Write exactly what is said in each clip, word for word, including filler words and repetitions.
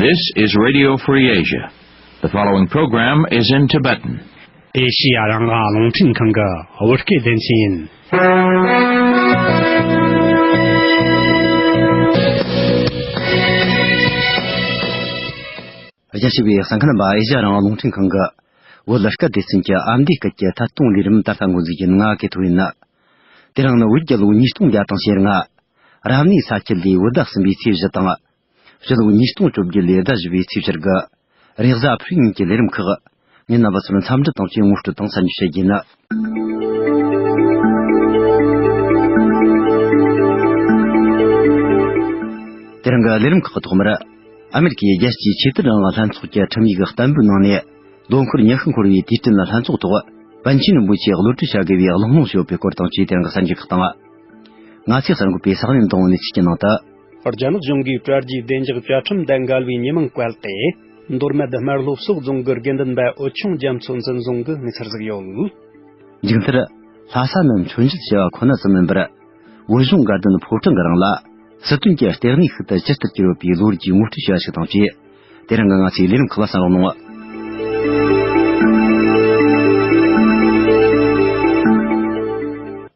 This is Radio Free Asia. The following program is in Tibetan. ཨེ་ཤི་ཡ་རང་དབང་རླུང་འཕྲིན་ཁང་གི་བོད་སྐད་སྡེ་ཚན་ཡིན། རྒྱ་ཆེ་བའི་གསན་མཁན་རྣམ་པ། ཨེ་ཤི་ཡ་རང་དབང་རླུང་འཕྲིན་ཁང་གི་བོད་སྐད་སྡེ་ཚན་གྱི་ཨ་མདོའི་སྐད་ཀྱི་ཐད་གཏོང་ལས་རིམ་ད་ལྟ་འགོ་འཛུགས་ཡིན། ང་ཀེ་ཐོ་ཡིན། དེ་རིང་ནི་བོད་རྒྱལ་ལོ་ཉིས་སྟོང་བརྒྱ་དང་ཞེ་ལྔ། རབ་གནས་ས་ཁྱི་ལོའི་བོད་ཟླ་གསུམ་པའི་ཚེས་བཞི་དང་། ཕྱི་ལོ་ཉིས་སྟོང་བཅོ་བརྒྱད་ལོའི་ཟླ་བཞི་པའི་ཚེས་བཅུ་དགུ། རེས་གཟའ་ཕུར་བུ་ཉིན་གྱི་ལས་རིམ་ཁག་ཉིན་རྣམ་པ་ཚོར་འཚམས་འདྲི་དང་བཅས་ངོ་སྤྲོད་དང་གསར་འགྱུར་བཤད་རྒྱུ་ཡིན། དེ་རིང་གི་ལས་རིམ་ཁག་གི་ཐོག་མར། ཨ་མེ་རི་ཀའི་རྒྱལ་སྤྱིའི་ཆོས་དད་རང་དབང་ལྷན་ཚོགས་ཀྱི་ཁྲིམས་ཡིག་བསྟར་འབུལ་གནང་ནས། ལོ་འཁོར་ཉི་ཤུ་འཁོར་བའི་དུས་དྲན་ལྷན་ཚོགས་ཐོག་པཎ་ཆེན་རིན་པོ་ཆེ་གློད་གྲོལ་བྱ་དགོས་པའི་གླེང་སློང་ཞུས་པའི་སྐོར་དང་བཅས་དེ་རིང་གི་གསར་འགྱུར་ཁག་དང་། ང་ཚོས་གསར་འགོད་པས་གསར་ལམ་དང་གནས་ཚུལ་གྱི་ནང་དུ། རྒྱ་ནག་གཞུང་གིས་དྲ་རྒྱའི་བདེ་འཇགས་བཅའ་ཁྲིམས་དང་འགལ་བའི་ཉེས་མིང་བཀལ་ཏེ། མདོ་སྨད་དམར་ལྷོ་སོག་རྫོང་གི་དགེ་འདུན་པ་འོད་ཆུང་རྒྱ་མཚོ་འཛིན་བཟུང་གི་གནས་ཚུལ་ཟིག་ཡོད། མཇུག་མཐར། ལྷ་ས་ནི་མཆོད་མཇལ་བྱས་པ་ཁོ་ན་ཙམ་མིན་པར། བོད་གཞུང་དགའ་ལྡན་ཕོ་བྲང་གི་རིང་ལ། སྲིད་དོན་གྱི་ལྟེ་གནས་ཤིག་ཏུ་ཇི་ལྟར་གྱུར་ཡོད་པའི་ལོ་རྒྱུས་ངོ་སྤྲོད་བྱས་པ་ཞིག་དང་བཅས། དེ་རིང་གི་ང་ཚོའི་ལས་རིམ་ཁག་ལ་གསན་རོགས་གནང་།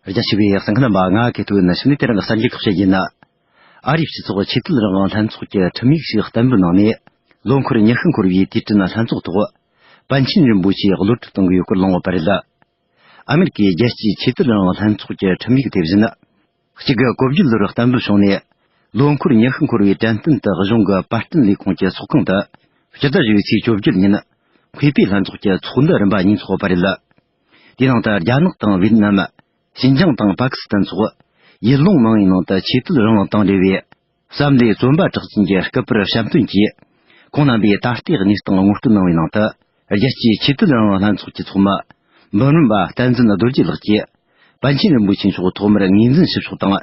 རྒྱ་ཆེ་བའི་གསན་མཁན་རྣམ་པ། ང་ཀེ་ཐོ་ཡིན། ཕྱི་ནས་དེ་རིང་གི་གསར་འགྱུར་ཁག་བཤད་རྒྱུ་ཡིན། ཨ་རིའི་སྤྱི་ཚོགས་ཆོས་དད་རང་དབང་ལྷན་ཚོགས་ཀྱི་ཁྲིམས་ཡིག་ཞིག་བསྟར་འབུལ་གནང་ནས། ལོ་འཁོར་ཉི་ཤུ་འཁོར་བའི་དུས་དྲན་ལྷན་ཚོགས་ཐོག་པཎ་ཆེན་རིན་པོ་ཆེ་གློད་གྲོལ་གཏོང་གི་ཡོད་སྐོར་གླེང་ཡོད་པ་རེད། ཨ་མེ་རི་ཀའི་རྒྱལ་སྤྱིའི་ཆོས་དད་རང་དབང་ལྷན་ཚོགས་ཀྱི་ཁྲིམས་ཡིག་དེ་བཞིན། གཅིག་དགུ་གོ་བརྒྱད་ལོར་བསྟར་འབུལ་བྱུང་ནས། ལོ་འཁོར་ཉི་ཤུ་འཁོར་བའི་དྲན་རྟེན་དུ་གཞུང་གི་པར་སྐྲུན་ལས་ཁུངས་ཀྱི་ཚོགས་ཁང་དུ། སྤྱི་ཟླ་བཞི་པའི་ཚེས་བཅོ་བརྒྱད་ཉིན། མཁས་པའི་ལྷན་ཚོགས་ཀྱི་ཚོགས་འདུ་རིམ་པ་གཉིས་འཚོགས་པ་རེད། དེའི་ནང་དུ་རྒྱ་ནག་དང་ཝེ་ཏི་ནམ། ཞིན་ཅང་དང་པ་ཀི་སི་ཐན་སོགས་ཡུལ་ལུང་མང་བའི་ནང་དུ་ཆོས་དད་རང་དབང་དང་འབྲེལ་བའི་བསམ་བློའི་རྩོམ་པ་གྲགས་ཅན་གྱི་སྐུ་པར་བཤམས་སྟོན་གྱིས། ཁོང་རྣམ་པའི་ད་ལྟའི་གནས་སྟངས་ངོ་སྤྲོད་གནང་བའི་ནང་དུ། རྒྱལ་སྤྱིའི་ཆོས་དད་རང་དབང་ལྷན་ཚོགས་ཀྱི་ཚོགས་མི་འབུམ་རམས་པ་བསྟན་འཛིན་རྡོ་རྗེ་ལགས་ཀྱིས། པཎ་ཆེན་རིན་པོ་ཆེ་མཆོག་ཐོག་མར་ངོས་འཛིན་ཞུ་ཕྱོགས་དང་།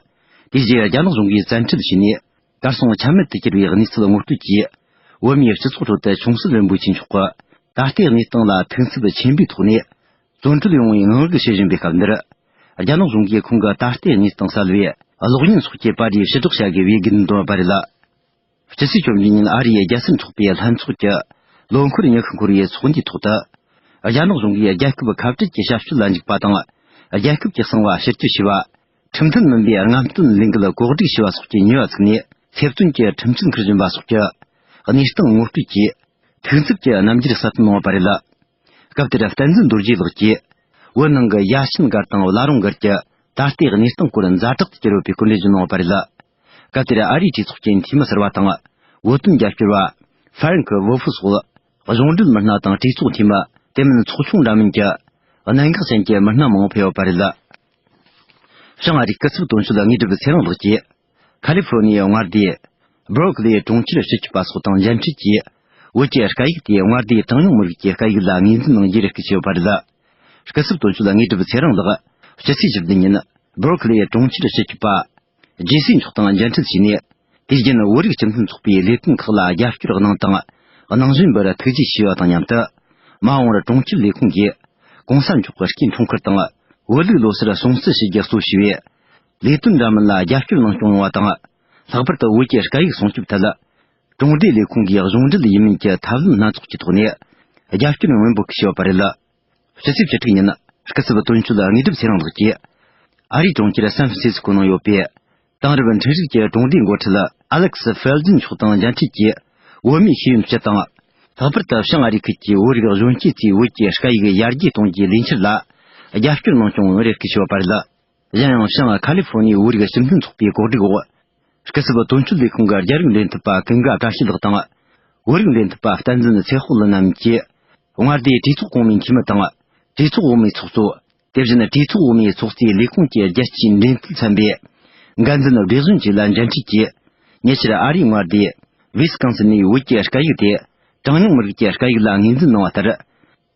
དེ་རྗེས་རྒྱ་ནག་གཞུང་གིས་བཙན་ཁྲིད་བྱས་ནས། གར་སོང་ཆ་མེད་དུ་གྱུར་བའི་གནས་ཚུལ་ངོ་སྤྲོད་ཀྱིས། བོད་མིའི་སྤྱི་ཚོགས་ཁྲོད་དུ་ཆུང་སྲིད་རིན་པོ་ཆེ་མཆོག་གི་ད་ལྟའི་གནས་སྟངས་ལ་ཐུགས་འཚབ་ཆེན་པོའི་ཐོག་ནས། བཙོན་གྲོལ་ཡོང་བའི་ངང་ལུགས་བྱེད་བཞིན་པའི་སྐབས་འདིར། རྒྱ་ནག་གཞུང་གིས་ཁོང་གི་ད་ལྟའི་གནས་སྟངས་གསལ་བའི་གློག་བརྙན་སོགས་ཀྱི་པར་རིས་ཕྱིར་བསྒྲགས་བྱ་དགོས་པའི་དགོས་འདུན་བཏོན་པ་རེད། སྤྱི་ཚེས་བཅོ་བརྒྱད་ཉིན་ཨ་རིའི་རྒྱལ་སྲིད་ཚོགས་པའི་ལྷན་ཚོགས་ཀྱི་ལོ་འཁོར་ཉི་ཤུ་འཁོར་བའི་ཚོགས་འདུའི་ཐོག་ཏུ། རྒྱ་ནག་གཞུང་གིས་རྒྱལ་ཁབ་ཁ་བྲལ་གྱི་ཞབས་ཞུ་ལ་འཇུག་པ་དང་། རྒྱལ་ཁབ་ཀྱི་གསང་བ་ཕྱིར་བཅོས་བྱས་པ། ཁྲིམས་མཐུན་མིན་པའི་རྔམ་སྟོན་ལས་འགུལ་གོ་སྒྲིག་བྱས་པ་སོགས་ཀྱི་ཉེས་པ་བཙུགས་ནས། ཚེ་བཙོན་གྱི་ཁྲིམས་གཅོད་འཁུར་བཞིན་པ་སོགས་ཀྱི་གནས་སྟངས་ངོ་སྤྲོད་ཀྱིས། ཐུགས་འཚབ་ཀྱི་རྣམ་འགྱུར་གསལ་སྟོན་གནང་བ་རེད། སྐབས་དེར་བསྟན་འཛིན་རྡོ་རྗེ་ལགས་ཀྱིས། བོད་ནང་གི་ཡ་ཆེན་སྒར་དང་བླ་རུང་སྒར་གྱི་ད་ལྟའི་གནས་སྟངས་སྐོར་ཛ་དྲག་ཏུ་གྱུར་ཡོད་པའི་སྐོར་འགྲེལ་བརྗོད་གནང་བ་རེད། སྐབས་དེར་ཨ་རིའི་གྲོས་ཚོགས་ཀྱི་འཐུས་མི་ཟུར་པ་དང་། བོད་དོན་རྒྱབ་སྐྱོར་བ་ཧྥ་རན་ཀི་ཝོ་ཧྥུ་སོགས། གཞུང་འབྲེལ་མི་སྣ་དང་གྲོས་ཚོགས་འཐུས་མི། དེ་མིན་ཚོགས་ཆུང་འདྲ་མིན་གྱི་གནད་འགག་ཅན་གྱི་མི་སྣ་མང་པོ་ཕེབས་ཡོད་པ་རེད། བྱང་ཨ་རིའི་སྐུ་ཚབ་དོན་གཅོད་དངོས་གྲུབ་ཚེ་རིང་ལགས་ཀྱིས། ཁ་ལི་ཧྥོར་ནི་ཡའི་མངའ་སྡེ། སྦྲོག་ལི་གྲོང་ཁྱེར་སྤྱི་ཁྱབ་པ་སོགས་དང་མཇལ་འཕྲད་ཀྱིས། བོད་ཀྱི་སྐད་ཡིག་དེ་མངའ་སྡེའི་གྲངས་ཉུང་མི་རིགས་ཀྱི་སྐད་ཡིག་ལ་ངོས་འཛིན་གནང་རྒྱུའི་རེ་སྐུལ་བྱས་ཡོད་པ་རེད། སྐུ་ཚབ་དོན་གཅོད་དངོས་གྲུབ་ཚེ་རིང་ལགས། སྤྱི་ཚེས་བཅུ་བདུན་ཉིན། སྦྲོག་ལི་གྲོང་ཁྱེར་སྤྱི་ཁྱབ་པ། ཇེ་སི་མཆོག་དང་མཇལ་འཕྲད་བྱས་ནས། དུས་རྒྱུན་བོད་རིགས་སྤྱི་མཐུན་ཚོགས་པའི་ལས་དོན་ཁག་ལ་རྒྱབ་སྐྱོར་གནང་དང་། གནང་བཞིན་པར་ཐུགས་རྗེ་ཆེ་ཞུ་བ་དང་མཉམ་དུ། མ་འོངས་པར་གྲོང་ཁྱེར་ལས་ཁུངས་ཀྱིས། གོང་ས་མཆོག་གི་སྐུའི་འཁྲུངས་སྐར་དང་། བོད་ལུགས་ལོ་སར་སྲུང་བརྩི་ཞུ་རྒྱུ་གཙོ་བྱས་པའི། ལས་དོན་འདྲ་མིན་ལ་རྒྱབ་སྐྱོར་གནང་སྐྱོང་ཡོང་བ་དང་། ལྷག་པར་དུ་བོད་ཀྱི་སྐད་ཡིག་སྲུང་སྐྱོབ་ཐད། གྲོང་སྡེ་ལས་ཁུངས་ཀྱིས་གཞུང་འབྲེལ་ཡིན་མིན་གྱི་ཐབས་ལམ་སྣ་ཚོགས་ཀྱི་ཐོག་ནས། རྒྱབ་སྐྱོར་སྔོན་འགོག་བྱས་ཡོད་པ་རེད། སྤྱི་ཚེས་བཅུ་དྲུག་ཉིན། སྐུ་ཚབ་དོན་གཅོད་དངོས་གྲུབ་ཚེ་རིང་ལགས་ཀྱིས། ཨ་རིའི་གྲོང་ཁྱེར་སན་ཧྥ་སི་སི་ཀོ་ནང་ཡོད་པའི། དེང་རབས་འཕྲུལ་རིག་གི་གྲོང་སྡེའི་འགོ་ཁྲིད་ཨ་ལེག་སི་ཧྥེལ་ཏིན་མཆོག་དང་མཇལ་འཕྲད་ཀྱིས། བོད་མིའི་ཤེས་ཡོན་སྤྱི་དང་། ལྷག་པར་དུ་བྱང་ཨ་རི་ཁུལ་གྱི་བོད་རིགས་གཞོན་སྐྱེས་ཚོས་བོད་ཀྱི་སྐད་ཡིག་ཡར་རྒྱས་གཏོང་རྒྱུའི་ལས་འཆར་ལ། རྒྱབ་སྐྱོར་གནང་སྐྱོང་རེ་སྐུལ་ཞུས་པ་རེད། གཞན་ཡང་བྱང་ཁ་ལི་ཧྥོ་ནིའི་བོད་རིགས་སྤྱི་མཐུན་ཚོགས་པའི་གོ་སྒྲིག་འོག་སྐུ་ཚབ་དོན་གཅོད་ལས་ཁུངས་ཀྱི་རྒྱ་རིགས་འབྲེལ་མཐུད་པ་ཀུན་དགའ་བཀྲ་ཤིས་ལགས་དང་། བོད་རིགས་འབྲེལ་མཐུད་པ་བསྟན་འཛིན་ཚེ་དཔག་ལགས་རྣམས་ཀྱིས། མངའ་སྡེའི་གྲོས་ཚོགས་གོང་མའི་འཐུས་མི་དང་། གྲོས་ཚོགས་འོག་མའི་ཚོགས་གཙོ། དེ་བཞིན་གྲོས་ཚོགས་འོག་མའི་ཚོགས་གཙོའི་ལས་ཁུངས་ཀྱི་རྒྱལ་སྤྱིའི་འབྲེལ་མཐུད་ཚན་པའི་འགན་འཛིན་བགྲེས་གཞོན་བཅས་ལ་མཇལ་འཕྲད་ཀྱིས། ཉེ་ཆར་ཨ་རིའི་མངའ་སྡེ་ཝི་སི་ཀོན་སིན་ནས་བོད་ཀྱི་སྐད་ཡིག་དེ་གྲངས་ཉུང་མི་རིགས་ཀྱི་སྐད་ཡིག་ལ་ངོས་འཛིན་གནང་བ་ལྟར།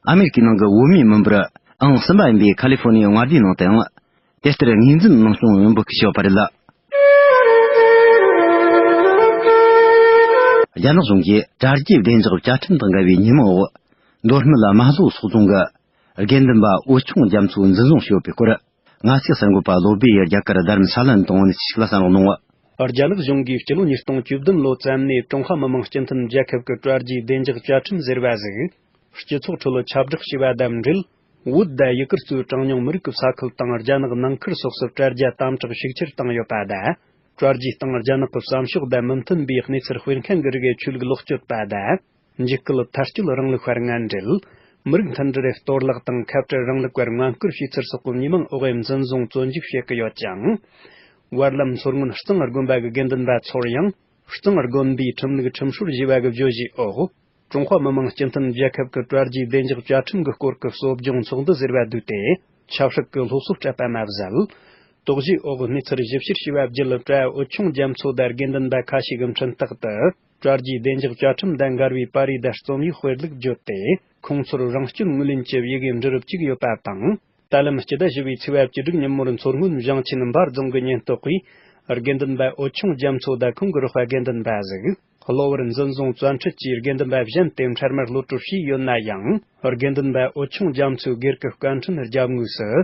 ཨ་མེ་རི་ཀའི་ནང་གི་བོད་མིའི་མི་འབོར་ཨང་གསུམ་པ་ཡིན་པའི་ཁ་ལི་ཧྥོ་ནི་ཡའི་མངའ་སྡེའི་ནང་དུའང་། དེ་ལྟར་ངོས་འཛིན་གནང་སྐྱོང་འབོད་སྐུལ་བྱས་པ་རེད། རྒྱ་ནག་གཞུང་གིས་དྲ་རྒྱའི་བདེ་འཇགས་བཅའ་ཁྲིམས་དང་འགལ་བའི་ཉེས་མིང་འོག་མདོ་སྨད་རྨ་ལྷོ་སོག་རྫོང་གི་དགེ་འདུན་པ་འོད་ཆུང་རྒྱ་མཚོ་འཛིན་བཟུང་བྱས་ཡོད་པའི་སྐོར། ང་ཚོའི་གསར་འགོད་པ་བློ་བྷེ་ཡིས་རྒྱ་གར་རྡ་རམ་ས་ལ་ནས་བཏང་བའི་གནས་ཚུལ་ཞིག་ལ་གསན་རོགས་གནང་། རྒྱ་ནག་གཞུང་གིས་སྤྱི་ལོ་ཉིས་སྟོང་བཅུ་བདུན་ལོ་ཙམ་ནས་ཀྲུང་ཧྭ་མི་དམངས་སྤྱི་མཐུན་རྒྱལ་ཁབ་ཀྱི་དྲ་རྒྱའི་བདེ་འཇགས་བཅའ་ཁྲིམས་ཟེར་བ་ཟིག་སྤྱི་ཚོགས་ཁྲོད་ཁྱབ་བསྒྲགས་བྱས་པ་དང་འབྲེལ། བོད་དང་ཡུ་གུར་གཙོས་གྲངས་ཉུང་མི་རིགས་ཀྱི་ས་ཁུལ་དང་རྒྱ་ནག་ནང་ཁུལ་སོགས་སུ་དྲ་རྒྱ་དམ་དྲག་ཤུགས་ཆེར་བཏང་ཡོད་པ་དང་། དྲ་རྒྱའི་སྟེང་རྒྱ་ནག་གི་བསམ་ཕྱོགས་དང་མི་མཐུན་པའི་གནས་ཚུལ་སྤེལ་མཁན་གྱི་རིགས་ཆོས་ལུགས་ལོག་སྤྱོད་པ་དང་། འཇིགས་སྐུལ་མཐར་སྐྱོད་རིང་ལུགས་པར་ངན་འབྲེལ། མི་རིགས་མཐུན་སྒྲིལ་གཏོར་བརླག་དང་ཁ་བྲལ་རིང་ལུགས་པར་ངན་སྐུལ་བྱས་ཚུལ་སོགས་ཀྱི་མི་མང་འོག་འཛིན་བཟུང་བཙོན་འཇུག་བྱེད་ཀྱི་ཡོད་ཅིང་། བར་ལམ་མཚོ་སྔོན་གཙང་དགོན་པ་གི་དགེ་འདུན་པ་ཚོར་ཡང་། གཙང་དགོན་པའི་ཁྲིམས་ལུགས་ཁྲིམས་སྲོལ་ཞེས་པ་གི་བརྗོད་གཞིའི་འོག་ཀྲུང་ཧྭ་མི་དམངས་སྤྱི་མཐུན་རྒྱལ་ཁབ་ཀྱི་དྲ་རྒྱའི་བདེ་འཇགས་བཅའ་ཁྲིམས་ཀྱི་སྐོར་གྱི་གསོ་སྦྱོང་ཚོགས་འདུ་ཟེར་བ་བསྡུས་ཏེ། ཆབ་སྲིད་ཀྱི་སློབ་གསོ་སྤྲད་པ་མ་ཟད། དོགས་གཞིའི་འོག་གནས་ཚུལ་ཞིབ་བཤེར་བྱས་པ་བརྒྱུད། གྲྭ་བོད་ཆུང་རྒྱ་མཚོ་དང་དགེ་འདུན་པ་ཁ་ཤས་ཀྱི་འཕྲིན་སྟེགས་དུ། དྲ་རྒྱའི་བདེ་འཇགས་བཅའ་ཁྲིམས་དང་འགལ་བའི་པར་རིས་དང་རྩོམ་ཡིག་སྤེལ་ལུགས་བརྗོད་དེ། ཁོང་ཚོར་རང་སྐྱོན་ངོས་ལེན་གྱི་ཡི་གེ་འབྲི་རུ་བཅུག་ཡོད་པ་དང་། ད་ལམ་སྤྱི་ཟླ་བཞི་པའི་ཚེས་པ་བཅུ་དྲུག་ཉིན་མོར་མཚོ་སྔོན་ཞིང་ཆེན་འབའ་རྫོང་གི་ཉེན་རྟོག་པས། དགེ་འདུན་པ་བོད་ཆུང་རྒྱ་མཚོ་དང་ཁོང་གི་རོགས་པ་དགེ་འདུན་པ་ཟིག་གློ་བུར་འཛིན་བཟུང་བཙན་ཁྲིད་ཀྱིས་དགེ་འདུན་པ་གཞན་དེ་འཕྲལ་མར་གློད་བཀྲོལ་བྱས་ཡོད་ན་ཡང་། དགེ་འདུན་པ་བོད་ཆུང་རྒྱ་མཚོའི་སྒེར་གྱི་བཀའ་འཕྲིན་རྒྱབ་ངོས་སུ།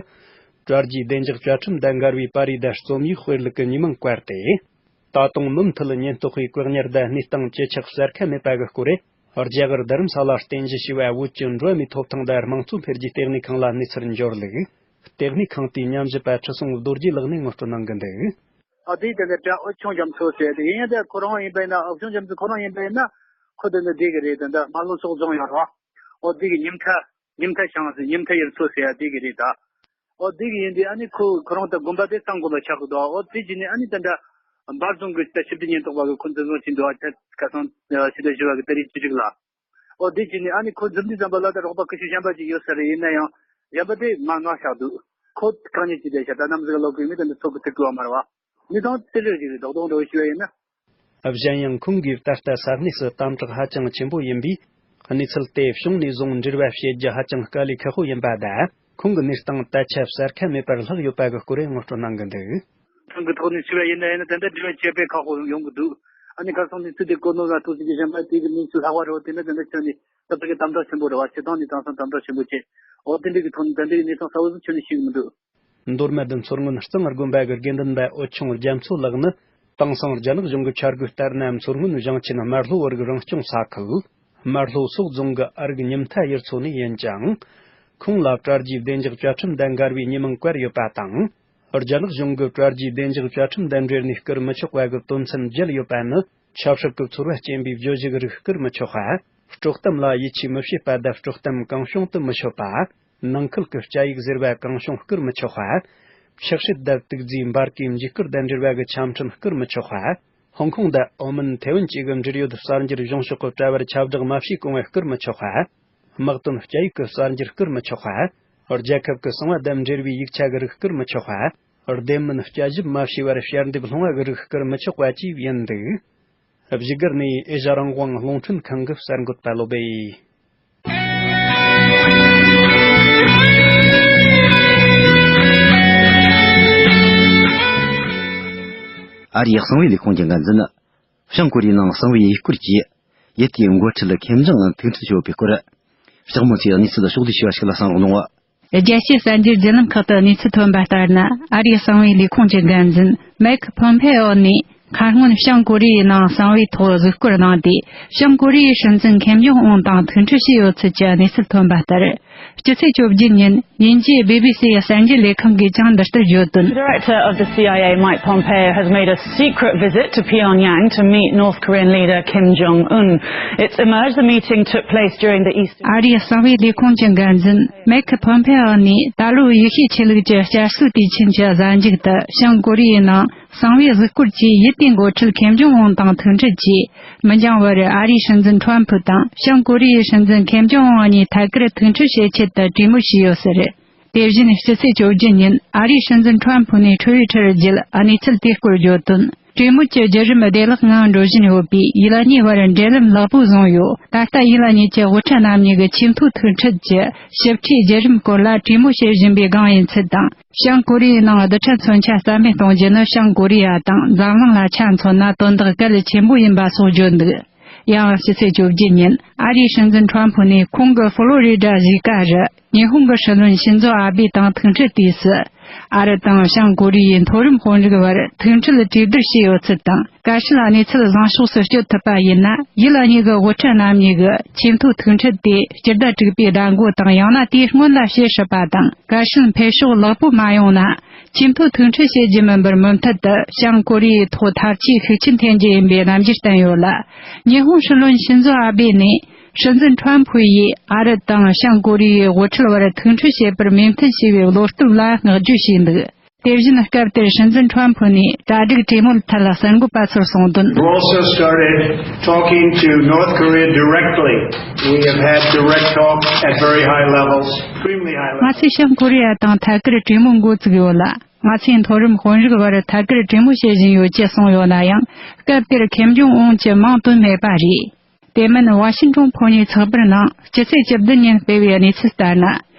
དྲ་རྒྱའི་བདེ་འཇགས་བཅའ་ཁྲིམས་དང་འགལ་བའི་པར་རིས་དང་རྩོམ་ཡིག་སྤེལ་ལུགས་ཀྱི་ཉེས་མིང་བཀལ་ཏེ། ད་དུང་མུ་མཐུད་ཉེན་རྟོག་པའི་བཀག་ཉར་དང་གནས་སྟངས་ཇེ་ཆག་གསར་ཁ་མེད་པ་གི་སྐོར། རྒྱ་གར་རྡ་རམ་ས་ལར་རྟེན་གཞི་བྱས་པ་བོད་ཀྱི་འགྲོ་བ་མིའི་ཐོབ་ཐང་དང་དམངས་གཙོ་འཕེལ་རྒྱས་ལྟེ་གནས་ཁང་ལ་གནས་ཚུལ་འབྱོར་ལུགས། ལྟེ་གནས་ཁང་དེའི་ཉམས་ཞིབ་པ་ཁྲི་སྲོང་རྡོ་རྗེ་ལགས་ནས་ངོ་སྤྲོད་གནང་གི་འདུག། ཨ་དེའི་དེ་འདྲ་དྲ་བོད་ཆུང་རྒྱ་མཚོ་ཟེར་དེ་ཡིན་ཡང་དེ་ཁོ་རང་ཡིན་པ་ཡིན་ན། བོད་ཆུང་རྒྱ་མཚོ་ཁོ་རང་ཡིན་པ་ཡིན་ན། ཁོ་དེ་འདྲ་བསྡད་གི་རེད། དེ་འདྲ་མ་ལོ་སོགས་རྫོང་ཡོད་རོགས། ཨོ་དེ་གི་ཉིམ་ཐ་ཉིམ་ཐ་ཤང་ཟེར། ཉིམ་ཐ་ཡུལ་ཚོ་ཟེར་ཡ་དེ་གི་རེད་ད། ཨོ་དེ་གི་ཡིན་དེ་ཨ་ནི་ཁོ་ཁོ་རང་ད་དགོན་པ་དེ་གཙང་དགོན་པ་ཆགས་གི་འདུག། ཨོ་དེ་གི་ནི་ཨ་ནི་ད་འདྲ་འབར་རྫོང་གི་ད་ཞི་བདེ་ཉེན་རྟོག་པ་གི་ཁོ་འཛིན་བཟུང་བྱས་འདུག། ཨ་ཆ་ཁ་སང་ཕྱི་ཟླ་བཞི་བ་གི་ཏ་རིག་བཅུ་དྲུག་ལ། ཨོ་དེ་གི་ནི་ཨ་ནི་ཁོ་འཛིན་དུས་ཙམ་པ་ལ་ད་རོགས་པ་ཁུ་ཤུ་གཞན་པ་ཅིག་ཡོད་ས་རེད། ཡིན་ན་ཡང་གཞན་པ་དེ་མ་ང་ཤག་འདུག། ཁོ་གང་ཉིད་ཅིག་དེ་ཤ་ད་ནམ་ཟིག་ལོག་གི་མི་དེ་འདི་ཚོ་གི་ཐུག་གི་བ་མ་རེད་བ། མི་ཚང་ཏི་རེར་ཞིག་རེད། རྡོག་རྡོག་འགྲོ་ཞུ་བ་ཡིན་ན། གཞན་ཡང་ཁོང་གིས་ད་ལྟ་ས་གནས་སུ་དམ་དྲག་ཧ་ཅང་ཆེན་པོ་ཡིན་པས། གནས་ཚུལ་དེ་བྱུང་ནས་བཟུང་འབྲེལ་བ་བྱེད་རྒྱུ་ཧ་ཅང་དཀའ་ལས་ཁག་པོ་ཡིན་པ་དང་། ཁོང་གི་གནས་སྟངས་ད་ཆ་གསལ་ཁ་མེད་པར་ལྷག་ཡོད་པ་གི་སྐོར་ངོ་སྤྲོད་གནང་གི་འདུག། ཐང་གི་ཐོག་ནས་ཞུ་བ་ཡིན་ན་ཡིན་ན་དེ་འདྲ་འབྲེལ་བ་བྱེད་པའི་ཁག་པོ་ཡོང་གི་འདུག། ཨ་ནི་ཁ་སང་གནས་ཚུལ་དེ་གོ་ནོ་ལ་ཐུགས་རྗེ་ཆེ་གཞན་པ་དེ་གི་གནས་ཚུལ་ལྷག་པ་རེད་བ། དེ་ནི་དེ་འདྲ་ཁྱོན་ནས་ད་ལྟ་གི་དམ་དྲག་ཆེན་པོ་རེད་བ། སྤྱི་བཏང་ནས་དེང་སང་དམ་དྲག་ཆེན་པོ་བྱེད། འོ་དེ་འདྲ་གི་ཐོག་ནས་དེ་འདྲ་གི་གནས་སྟངས་གསལ་བོ་ཟིག་ཁྱོན་ནས་ཤེས་གི་མི་འདུག། མདོ་སྨད་མཚོ་སྔོན་གཙང་དགོན་པ་གི་དགེ་འདུན་པ་བོད་ཆུང་རྒྱ་མཚོ་ལགས་ནི། དེང་སང་རྒྱ་ནག་གཞུང་གི་འཆར་འགོད་ལྟར་ན། མཚོ་སྔོན་ཞིང་ཆེན་དམར་ལྷོ་བར་གྱི་རང་སྐྱོང་ས་ཁུལ་དམར་ལྷོ་སོག་རྫོང་གི་ཨ་རིག་ཉིམ་ཐ་ཡུལ་ཚོ་ནས་ཡིན་ཅིང་། ཁོང་ལ་དྲ་རྒྱའི་བདེ་འཇགས་བཅའ་ཁྲིམས་དང་འགལ་བའི་ཉེས་མིང་བཀལ་ཡོད་པ་དང་། རྒྱ་ནག་གཞུང་གིས་དྲ་རྒྱའི་བདེ་འཇགས་བཅའ་ཁྲིམས་དང་འབྲེལ་ནས་བསྐུར་མི་ཆོག་པ་གི་དོན་ཚན་བརྒྱད་ཡོད་པ་ནི། ཆབ་སྲིད་ཀྱི་ཚོར་བ་སྐྱེན་པའི་བརྗོད་གཞི་གི་རིགས་བསྐུར་མི་ཆོག་པ། དཀྲོག་གཏམ་ལ་ཡིད་ཆེས་མི་བྱེད་པ་དང་། དཀྲོག་གཏམ་གང་བྱུང་དུ་མི་ཤོད་པ། ནང་ཁུལ་གྱི་སྐྱ་ཡིག་ཟེར་བ་གང་བྱུང་བསྐུར་མི་ཆོག་པ། ཕྱག་བྱེད་དང་དུག་རྫས་འབར་གའི་འཇིགས་སྐུལ་དང་འབྲེལ་བ་གི་ཆ་འཕྲིན་བསྐུར་མི་ཆོག་པ། ཧོང་ཀོང་དང་ཨོ་མན། ཐེ་ཝན་བཅས་ཀྱི་འབྲེལ་ཡོད་གསར་འགྱུར་གཞུང་ཕྱོགས་ཀྱི་དྲ་བར་ཁྱབ་བསྒྲགས་མ་བྱས་གོང་བུ་བསྐུར་མི་ཆོག་པ། དམག་དོན་སྐྱ་ཡིག་གི་གསར་འགྱུར་བསྐུར་མི་ཆོག་པ། རྒྱལ་ཁབ་ཀྱི་གསང་བ་དང་འབྲེལ་བའི་ཡིག་ཆ་གི་རིགས་བསྐུར་མི་ཆོག་པ། བདེན་མིན་བསྐྱར་ཞིབ་མ་བྱས་པར་ཞལ་འདེབས་སློང་བ་གི་རིགས་བསྐུར་མི་ཆོག་པ་བཅས་ཡིན་འདུག། བཞུགས་སྒར་ནས་ཨེ་ཤ་རང་དབང་རླུང་འཕྲིན་ཁང་གི་གསར་འགོད་པ་བློ་སྦེ། ཨ་རིའི་གསང་བའི་ལས་ཁུངས་ཀྱི་འགན་འཛིན། བྱང་ཀོ་རི་ཡའི་ནང་གསང་བའི་ཡུལ་སྐོར་གྱིས་ཡུལ་དེའི་འགོ་ཁྲིད་ཁེམ་ཇོང་ཨུན་ཐུག་འཕྲད་བྱས་ཡོད་པའི་སྐོར། ལྕགས་མོ་ཚོས་གནས་ཚུལ་ཕྱོགས་བསྡུས་བྱས་པ་ཞིག་ལ་གསན་རོགས་གནང་། རྒྱལ་སྤྱིའི་གསར་འགྱུར་བརྒྱུད་ལམ་ཁག་ཏུ་གནས་ཚུལ་ཐོན་པ་ལྟར་ན། ཨ་རིའི་གསང་བའི་ལས་ཁུངས་ཀྱི་འགན་འཛིན་མེག་ཕོམ་ཕེ་ཨོ་ནས། ཁ་སྔོན་བྱང་ཀོ་རི་ཡའི་ནང་གསང་བའི་ཐོག་གཟིགས་སྐོར་གནང་སྟེ། བྱང་ཀོ་རི་ཡའི་སྲིད་འཛིན་ཁེམ་ཇོང་ཨུན་དང་ཐུག་འཕྲད་བྱས་ཡོད་ཚུལ་གྱི་གནས་ཚུལ་ཐོན་པ་ལྟར། སྤྱི་ཚེས་བཅོ་བརྒྱད་ཉིན་དབྱིན་ཇིའི་བི་བི་སི་གསར་འགྱུར་ལས་ཁང་གིས་ཀྱང་འདི་ལྟར་བརྗོད་དོན། The director of the C I A, Mike Pompeo, has made a secret visit to Pyongyang to meet North Korean leader Kim Jong Un. It's emerged the meeting took place during the Eastern ཨ་རིའི་གསང་བའི་ལས་ཁུངས་ཀྱི་འགན་འཛིན་མེག་ཕོམ་ཕེ་ཨོ་ནས། ད་ལོའི་ཡེ་ཤུའི་ཆོས་ལུགས་ཀྱི་བསྐྱར་གསོའི་དུས་ཆེན་གྱི་གཟའ་མཇུག་ཏུ། བྱང་ཀོ་རི་ཡའི་ནང་གསང་བའི་གཟིགས་སྐོར་གྱིས་ཡུལ་དེའི་འགོ་ཁྲིད་ཁེམ་ཇོང་ཨུན་དང་ཐུག་འཕྲད་ཀྱིས། མི་འགྱངས་པར་ཨ་རིའི་སྲིད་འཛིན་ཁྲོམ་ཕུ་དང་། བྱང་ཀོ་རི་ཡའི་སྲིད་འཛིན་ཁེམ་ཇོང་ཨུན་གཉིས་ཐད་ཀར་ཐུག་འཕྲད་བྱེད་ཆེད་དུ་གྲོས་མོལ་བྱས་ཡོད་ཟེར། དེ་བཞིན་སྤྱི་ཚེས་བཅོ་བརྒྱད་ཉིན་ཨ་རིའི་སྲིད་འཛིན་ཁྲོམ་ཕུ་ནས་ཁྲི་ཝི་ཊར་བརྒྱུད་གནས་ཚུལ་དེའི་སྐོར་བརྗོད་དོན། གྲོས་མོལ་གྱི་བརྒྱུད་རིམ་བདེ་བླག་ངང་འགྲོ་བཞིན་ཡོད་པས། ཡུལ་གཉིས་བར་འབྲེལ་ལམ་ལེགས་པོ་བཟུང་ཡོད། ད་ལྟ་ཡུལ་གཉིས་ཀྱི་དབུ་ཁྲིད་རྣམ་གཉིས་ཀྱི་ཆེས་མཐོའི་ཐུག་འཕྲད་ཀྱི་ཞིབ་ཕྲའི་བརྒྱུད་རིམ་སྐོར་ལ་གྲོས་མོལ་བྱེད་བཞིན་པའི་སྒང་ཡིན་ཚུལ་དང་། བྱང་ཀོ་རི་ཡའི་ནང་རྡུལ་ཕྲན་མཚོན་ཆ་རྩ་མེད་གཏོང་རྒྱུ་ནི་བྱང་ཀོ་རི་ཡ་དང་འཛམ་གླིང་ལ་ཆ་མཚོན་ན་དོན་དག་གལ་ཆེན་པོ་ཡིན་པ་སོགས་བརྗོད་འདུག། ཡང་སྤྱི་ཚེས་བཅོ་བརྒྱད་ཉིན་ཨ་རིའི་སྲིད་འཛིན་ཁྲོམ་ཕུ་ནས་ཁོང་གི་ཧྥོ་ལོ་རི་ཌ་གཞིས་ཀ་རུ་ཉི་ཧོང་གི་སྲིད་བློན་ཤིན་ཛོ་ཨ་བྷེ་དང་ཐུག་འཕྲད་དུས་སུ། ཨ་རི་དང་བྱང་ཀོ་རི་ཡའི་མཐོ་རིམ་དཔོན་རིགས་བར་ཐུག་འཕྲད་གྲོས་བསྡུར་བྱས་ཡོད་ཚུལ་དང་། གལ་སྲིད་གནས་ཚུལ་བཟང་ཕྱོགས་སུ་བསྐྱོད་ཐུབ་པ་ཡིན་ན། ཡུལ་གཉིས་ཀྱི་དབུ་ཁྲིད་རྣམ་གཉིས་ཀྱི་ཆེས་མཐོའི་ཐུག་འཕྲད་དེ་སྤྱི་ཟླ་དྲུག་པའི་ཟླ་མགོ་དང་། ཡང་ན་དེའི་སྔོན་ལ་བྱེད་སྲིད་པ་དང་། གལ་སྲིད་འཕེལ་ཕྱོགས་ལེགས་པོ་མ་ཡོང་ན། ཆེས་མཐོའི་ཐུག་འཕྲད་བྱེད་རྒྱུ་མིན་པར། མུ་མཐུད་དུ་བྱང་ཀོ་རི་ཡའི་ཐོག་ཐབས་ཇུས་ཤུགས་ཆེན་འཐེན་རྒྱུ་ཡིན་པའི་རྣམ་འགྱུར་བསྟན་ཡོད་ལ། ཉི་ཧོང་སྲིད་བློན་ཤིན་ཛོ་ཨ་བྷེ་ནས། སྲིད་འཛིན་ཁྲོན་ཕུ་ཡིས་ཨ་རི་དང་བྱང་ཀོ་རི་ཡའི་དབུ་ཁྲིད་བར་ཐུག་འཕྲད་བྱེད་པར་མོས་མཐུན་བྱས་པའི་བློ་སྟོབས་ལ་བསྔགས་བརྗོད་བྱས་འདུག་དེ་བཞིན་སྐབས་དེར་སྲིད་འཛིན་ཁྲོན་ཕུ་ནས་གྲ་སྒྲིག་གྲོས་མོལ་ཐད་གསར་འགོད་པ་ཚོར་གསུངས་དོན། We've also started talking to North Korea directly. We have had direct talk at very high levels, extremely high levels. ང་ཚོས་བྱང་ཀོ་རི་ཡ་དང་ཐད་ཀར་གྲོས་མོལ་འགོ་བཙུགས་ཡོད་ལ། ང་ཚོས་མཐོ་རིམ་དཔོན་རིགས་བར་ཐད་ཀར་གྲོས་མོལ་བྱེད་བཞིན་ཡོད་ཅེས་གསུངས་ཡོད་ན་ཡང་། སྐབས་དེར་ཁེམ་ཇོང་ཨུན་གྱིས་མིང་བཏོན་མེད་པ་རེད། དེ་མིན་ཝ་ཤིང་ཏོན་ཕོ་ཉའི་ཚགས་པར་ནང་སྤྱི་ཚེས་བཅུ་བདུན་ཉིན་སྤེལ་བའི་གནས་ཚུལ་ལྟར་ན།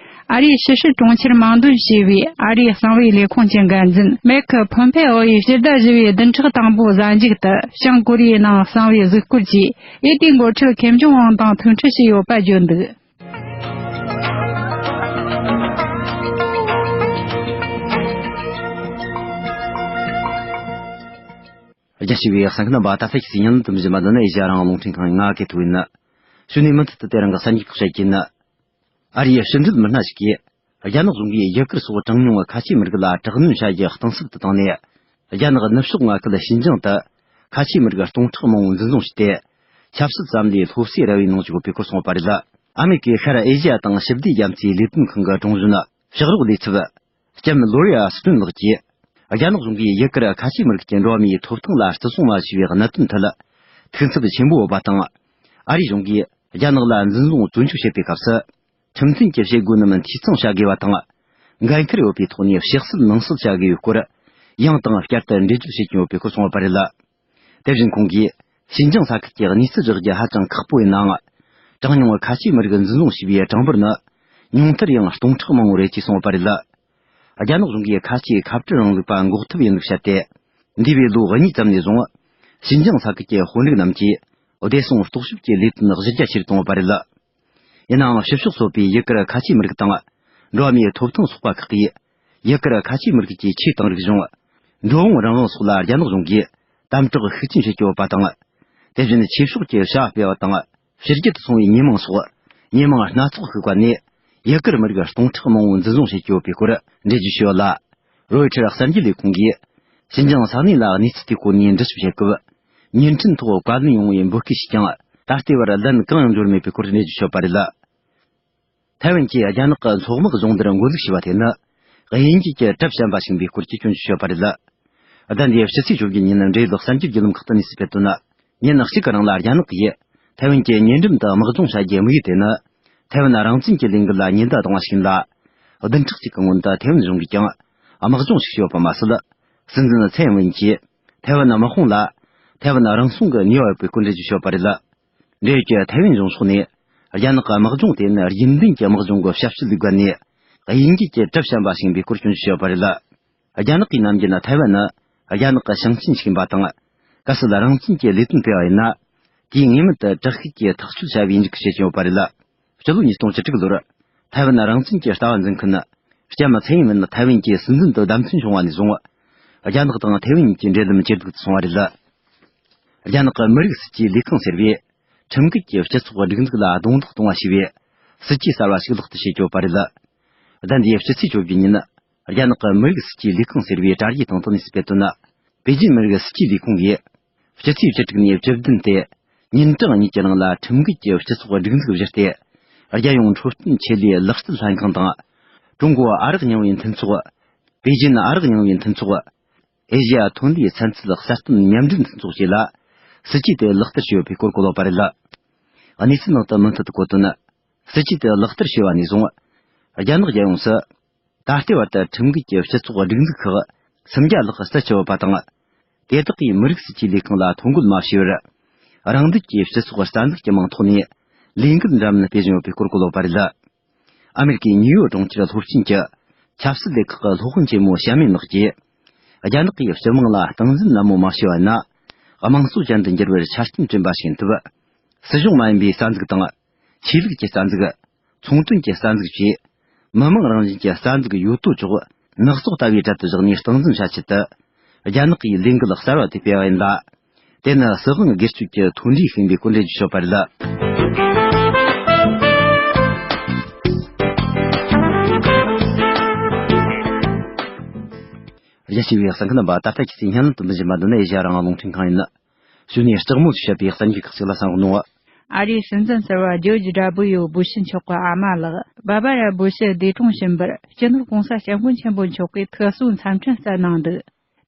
ཨ་རིའི་ཕྱི་སྲིད་དྲུང་ཆེར་མིང་འདོན་བྱས་པའི་ཨ་རིའི་གསང་བའི་ལས་ཁུངས་ཀྱི་འགན་འཛིན་མེག་ཕོམ་ཕེ་ཨོ་ཡིས་སྤྱི་ཟླ་བཞི་པའི་བདུན་ཕྲག་དང་པོའི་གཟའ་མཇུག་ཏུ་བྱང་ཀོ་རི་ཡའི་ནང་གསང་བའི་གཟིགས་སྐོར་གྱིས། ཨེ་ཏི་འགོ་ཁྲིད་ཁེམ་ཇོང་ཨུན་དང་ཐུག་འཕྲད་བྱས་ཡོད་པ་བརྗོད་འདུག་རྒྱ་ཆེ་བའི་གསན་མཁན་རྣམ་པ། ད་ལྟ་ཁྱེད་ཚོས་ཉན་ལམ་དུ་འཛིན་པ་འདི་ནི་ཨེ་ཤ་ཡ་རང་དབང་རླུང་འཕྲིན་ཁང་ཡིན། ང་གི་ཐུག་ཡིན། གཞུག་ནས་མུ་མཐུད་དུ་དེ་རིང་གི་གསར་འགྱུར་ཁག་བཤད་རྒྱུ་ཡིན། ཨ་རིའི་ཕྱི་འབྲེལ་མི་སྣ་ཞིག་གིས། རྒྱ་ནག་གཞུང་གིས་ཡུ་གུར་སོགས་གྲངས་ཉུང་བའི་ཁ་ཆེའི་མི་རིགས་ལ་དྲག་གནོན་བྱ་རྒྱུ་གཏིང་ཟབ་ཏུ་བཏང་ནས། རྒྱ་ནག་ནུབ་ཕྱོགས་མངའ་ཁུལ་ཞིན་ཅང་དུ་ཁ་ཆེའི་མི་རིགས་སྟོང་ཕྲག་མང་བོ་འཛིན་བཟུང་བྱས་ཏེ། ཆབ་སྲིད་ཙམ་ལས་སློབ་གསོའི་ར་བའི་ནང་བཅུག་ཡོད་པའི་སྐོར་གསུངས་པ་རེད། ཨ་མེ་རི་ཀའི་ཤར་ཨེ་ཤི་ཡ་དང་ཞི་བདེ་རྒྱ་མཚོའི་ལས་དོན་ཁང་གི་དྲུང་གཞོན་ཕྱག་རོགས་ལས་ཚབ་ལྕམ་ལོ་རི་ཨ་སི་ཏོན་ལགས་ཀྱིས། རྒྱ་ནག་གཞུང་གིས་ཡུ་གུར་ཁ་ཆེའི་མི་རིགས་ཀྱི་འགྲོ་བ་མིའི་ཐོབ་ཐང་ལ་བརྩི་སྲུང་མ་བྱས་པའི་གནད་དོན་ཐད་ཐུགས་འཚབ་ཆེན་པོ་ཡོད་པ་དང་། ཨ་རིའི་གཞུང་གིས་རྒྱ་ནག་ལ་འཛིན་བཟུང་བཙོན་འཇུག་བྱེད་པའི་སྐབས་སུ། ཁྲིམས་མཐུན་གྱི་བྱེད་སྒོ་རྣམས་འཐུས་ཚང་བྱ་དགོས་པ་དང་། འགན་འཁུར་ཡོད་པའི་ཐོག་ནས་ཕྱག་སེལ་ནང་སེལ་བྱ་དགོས་པའི་སྐོར། ཡང་དང་བསྐྱར་དུ་འགྲེལ་བརྗོད་བྱེད་ཀྱིན་ཡོད་པའི་སྐོར་གསུངས་པ་རེད། དེ་བཞིན་ཁོང་གིས། ཞིན་ཅང་ས་ཁུལ་གྱི་གནས་ཚུལ་རག་རྒྱུ་ཧ་ཅང་ཁག་པོ་ཡིན་ནའང་། གྲངས་ཉུང་བའི་ཁ་ཆེའི་མི་རིགས་འཛིན་བཟུང་བྱས་པའི་གྲངས་འབོར་ནི། ཉུང་མཐར་ཡང་སྟོང་ཕྲག་མང་བོ་རེད་ཅེས་གསུངས་པ་རེད། རྒྱ་ནག་གཞུང་གིས་ཁ་ཆེའི་ཁ་བྲལ་རིང་ལུགས་པ་འགོག་ཐབས་ཡིན་ལུགས་བཤད་དེ། འདས་པའི་ལོ་གཉིས་ཙམ་ནས་བཟུང་། ཞིན་ཅང་ས་ཁུལ་གྱི་དཔོན་རིགས་རྣམས་ཀྱིས། བདེ་སྲུང་རྟོག་ཞིབ་ཀྱི་ལས་དོན་གཞི་རྒྱ་ཆེ་རུ་གཏོང་བ་རེད། ཡིན་ནའང་། ཕྱི་ཕྱོགས་ཚོགས་པའི་ཡུ་གུར་ཁ་ཆེའི་མི་རིགས་དང་། འགྲོ་བ་མིའི་ཐོབ་ཐང་ཚོགས་པ་ཁག་གིས། ཡུ་གུར་ཁ་ཆེའི་མི་རིགས་ཀྱི་ཆོས་དང་རིག་གཞུང་། འགྲོ་འོང་རང་དབང་སོགས་ལ་རྒྱ་ནག་གཞུང་གིས་དམ་དྲག་ཤུགས་ཆེན་བྱེད་ཀྱི་ཡོད་པ་དང་། དེ་བཞིན་ཆོས་ཕྱོགས་ཀྱི་བྱ་བ་སྤེལ་བ་དང་། ཕྱི་རྒྱལ་དུ་སོང་བའི་ཉེས་མིང་སོགས། ཉེས་མིང་སྣ་ཚོགས་ཤིག་བཀལ་ནས། ཡུ་གུར་མི་རིགས་སྟོང་ཕྲག་མང་བོ་འཛིན་བཟུང་བྱེད་ཀྱི་ཡོད་པའི་སྐོར་འགྲེལ་བརྗོད་བྱས་ཡོད་ལ། རོའི་ཊར་གསར་འགྱུར་ལས་ཁུངས་ཀྱིས། ཞིན་ཅང་ས་གནས་ལ་གནས་ཚུལ་དེའི་སྐོར་ནས་འདྲི་ཞིབ་བྱེད་སྐབས། བརྙན་འཕྲིན་ཐོག་བཀའ་བློན་ཡོང་བའི་འབོད་སྐུལ་ཞིག་ཀྱང་། ད་ལྟའི་བར་ལན་གང་ཡང་འབྱོར་མེད་པའི་སྐོར་འགྲེལ་བརྗོད་བྱས་ཡོད་པ་རེད། ཐའེ་ཝན་གྱིས་རྒྱ་ནག་གི་མཚོ་དམག་སྦྱོང་བརྡར་འགོ་འཛུགས་བྱས་པ་དེ་ནི། དབྱིན་ཇི་གི་གྲབས་ཞན་པ་ཞིག་ཡིན་པའི་སྐོར་གྱི་སྐྱོན་བརྗོད་བྱས་ཡོད་པ་རེད། ཟླ་འདིའི་ཕྱི་ཚེས་བཅོ་བརྒྱད་ཉིན་འབྲེལ་ཡོད་གསར་འགྱུར་བརྒྱུད་ལམ་ཁག་ཏུ་གནས་ཚུལ་སྤེལ་དོན། ཉིན་གཅིག་གི་རིང་ལ་རྒྱ་ནག་གིས་ཐའེ་ཝན་གྱི་ཉེ་འགྲམ་དུ་དམག་སྦྱོང་བྱ་རྒྱུའི་དམིགས་ཡུལ་དེ་ནི། ཐའེ་ཝན་རང་བཙན་གྱི་ལས་འགུལ་ལ་ཉེན་བརྡ་གཏོང་བ་ཞིག་ཡིན་ལ། བདུན་ཕྲག་གཅིག་གི་སྔོན་དུ་ཐའེ་ཝན་གཞུང་གིས་ཀྱང་དམག་སྦྱོང་ཞིག་བྱས་ཡོད་པ་མ་ཟད། སྲིད་འཛིན་ཚའེ་ཨིན་ཝེན་གྱིས་ཐའེ་ཝན་དམག་དཔུང་ལ། ཐའེ་ཝན་རང་སྲུང་གི་ནུས་པ་ཡོད་པའི་སྐོར་འགྲེལ་བརྗོད་བྱས་ཡོད་པ་རེད། འབྲེལ་ཡོད་ཀྱི་ཐའེ་ཝན་གཞུང་ཕྱོགས་ནས། རྒྱ་ནག་གི་དམག་སྦྱོང་དེ་ནི་རྒྱུན་ལྡན་གྱི་དམག་སྦྱོང་གི་བྱ་སྤྱོད་ལས་བརྒལ་ནས། དབྱིན་ཇི་གྱི་གྲབས་ཞན་པ་ཞིག་ཡིན་པའི་སྐོར་སྐྱོན་བརྗོད་བྱས་ཡོད་པ་རེད། རྒྱ་ནག་གིས་ནམ་རྒྱུན་ཐའེ་ཝན་ནི་རྒྱ་ནག་གི་ཞིང་ཆེན་ཞིག་ཡིན་པ་དང་། གལ་སྲིད་རང་བཙན་གྱི་ལས་དོན་སྤེལ་བ་ཡིན་ན། དེའི་ངེས་མེད་དུ་དྲག་ཤུགས་ཀྱིས་ཐག་གཅོད་བྱ་བའི་འཇུག་བྱེད་ཀྱི་ཡོད་པ་རེད། སྤྱི་ལོ་ཉིས་སྟོང་བཅུ་དྲུག་ལོར་ཐའེ་ཝན་རང་བཙན་གྱི་ལྟ་བ་འཛིན་མཁན་ལྕམ་ཚའེ་ཨིན་ཝེན་ཐའེ་ཝན་གྱི་སྲིད་འཛིན་དུ་བདམས་ཐོན་བྱུང་བ་ནས་བཟུང་། རྒྱ་ནག་དང་ཐའེ་ཝན་གཉིས་ཀྱི་འབྲེལ་ལམ་ཇེ་སྡུག་ཏུ་སོང་བ་རེད། རྒྱ་ནག་གི་མི་རིགས་སྲིད་ཇུས་ལས་ཁང་ཟེར་བས། ཁྲིམས་འགལ་གྱི་སྤྱི་ཚོགས་སྒྲིག་འཛུགས་ལ་རྡུང་རྡེག་གཏོང་བ་ཞེས་པའི་སྲིད་ཇུས་གསར་བ་ཞིག་ལག་བསྟར་བྱེད་ཀྱི་ཡོད་པ་རེད། ཟླ་འདིའི་ཕྱི་ཚེས་བཅོ་བརྒྱད་ཉིན། རྒྱ་ནག་གི་མི་རིགས་སྲིད་ཇུས་ལས་ཁང་ཟེར་བའི་དྲ་རྒྱའི་སྟེང་དུ་གནས་ཚུལ་སྤེལ་དོན། པེ་ཅིན་མི་རིགས་སྲིད་ཇུས་ལས་ཁུངས་ཀྱིས། ཕྱི་ཚེས་བཅུ་དྲུག་ནས་བཅུ་བདུན་སྟེ། ཉིན་གྲངས་གཉིས་ཀྱི་ནང་ལ་ཁྲིམས་འགལ་གྱི་སྤྱི་ཚོགས་སྒྲིག་འཛུགས་བཞག་སྟེ། རྒྱལ་ཡོངས་འཕྲོད་བསྟེན་ཆེད་ལས་ལག་རྩལ་ལྷན་ཁང་དང་། ཀྲུང་གོ་ཨ་རག་རྙིང་བའི་མཐུན་ཚོགས། པེ་ཅིན་ཨ་རག་རྙིང་བའི་མཐུན་ཚོགས། ཨེ་ཤི་ཡ་ཐོན་ལས་ཚན་རྩལ་གསར་གཏོད་མཉམ་འབྲེལ་མཐུན་ཚོགས་བཅས་ལ། སྲིད་ཇུས་དེ་ལག་བསྟར་བྱས་ཡོད་པའི་སྐོར་གོ་ལོག་པ་རེད། གནས་ཚུལ་ནང་དུ་མུ་མཐུད་དུ་གོ་དོན། སྲིད་ཇུས་དེ་ལག་བསྟར་བྱས་པ་ནས་བཟུང་། རྒྱ་ནག་རྒྱལ་ཡོངས་སུ། ད་ལྟའི་བར་དུ་ཁྲིམས་འགལ་གྱི་སྤྱི་ཚོགས་སྒྲིག་འཛུགས་ཁག་སུམ་བརྒྱ་ལྷག་རྩད་ཆོད་ཡོད་པ་དང་། དེ་དག་གིས་མི་རིགས་སྲིད་ཇུས་ལས་ཁང་ལ་ཐོ་འགོད་མ་བྱས་པར། རང་འདོད་ཀྱིས་སྤྱི་ཚོགས་རྩ་འཛུགས་ཀྱི་མིང་ཐོག་ནས་ལས་འགུལ་འདྲ་མིན་སྤེལ་བཞིན་ཡོད་པའི་སྐོར་གོ་ལོག་པ་རེད། ཨ་མེ་རི་ཀའི་ནིའུ་ཡོག་གྲོང་ཁྱེར་སློབ་ཆེན་གྱི་ཆབ་སྲིད་སྡེ་ཁག་གི་སློབ་དཔོན་ཆེན་མོ་ཞན་མེ་ནག་གིས། རྒྱ་ནག་གིས་སྤྱི་དམངས་ལ་སྟངས་འཛིན་ནན་མོ་མ་བྱས་པ་ཡིན་ན། དམངས་གཙོ་ཅན་དུ་འགྱུར་བར་ཆ་རྐྱེན་བསྐྲུན་པ་ཞིག་ཡིན་སྟབས། སྲིད་གཞུང་མ་ཡིན་པའི་རྩ་འཛུགས་དང་། ཆོས་ལུགས་ཀྱི་རྩ་འཛུགས། ཚོང་དོན་གྱི་རྩ་འཛུགས་བཅས། མི་དམངས་རང་བཞིན་གྱི་རྩ་འཛུགས་ཡོད་དོ་ཅོག་ ནག་ཚོགས་ལྟ་བུའི་གྲལ་དུ་བཞག་ནས་སྟངས་འཛིན་བྱ་ཆེད་དུ། རྒྱ་ནག་གིས་ལས་འགུལ་གསར་བ་དེ་སྤེལ་བ་ཡིན་ལ། དེ་ནི་སྲིད་དབང་སྒེར་གཅོད་ཀྱི་མཐོ་འབྲས་ཤིག་ཡིན་པའི་སྐོར་འགྲེལ་བརྗོད་བྱས་པ་རེད། རྒྱ་ཆེ་བའི་གསན་མཁན་རྣམ་པ། ད་ལྟ་ཁྱེད་ཚོས་སྙན་ལམ་དུ་འབུལ་བཞིན་པ་འདི་ནི་ཨེ་ཤ་ཡ་རང་དབང་རླུང་འཕྲིན་ཁང་ཡིན། གཞུག་ནས་ལྕགས་མོ་ཞེས་བཤད་པའི་གསར་འགྱུར་ཁག་ཅིག་ལ་གསན་རོགས་གནང་། ཨ་རིའི་སྲིད་འཛིན་ཟུར་པ་ཇོརྗ་ཌབ་ལིའུ་བུ་ཤི་མཆོག་གི་ཨ་མ་ལགས་བྷ་བྷ་ར་བུ་ཤི་ལྡེ་གྲོང་ཞིང་པར་སྤྱི་ནོར་༸གོང་ས་༸སྐྱབས་མགོན་ཆེན་པོ་མཆོག་གིས་ཐུགས་གསོའི་འཚམས་འཕྲིན་བསྩལ་གནང་འདུག་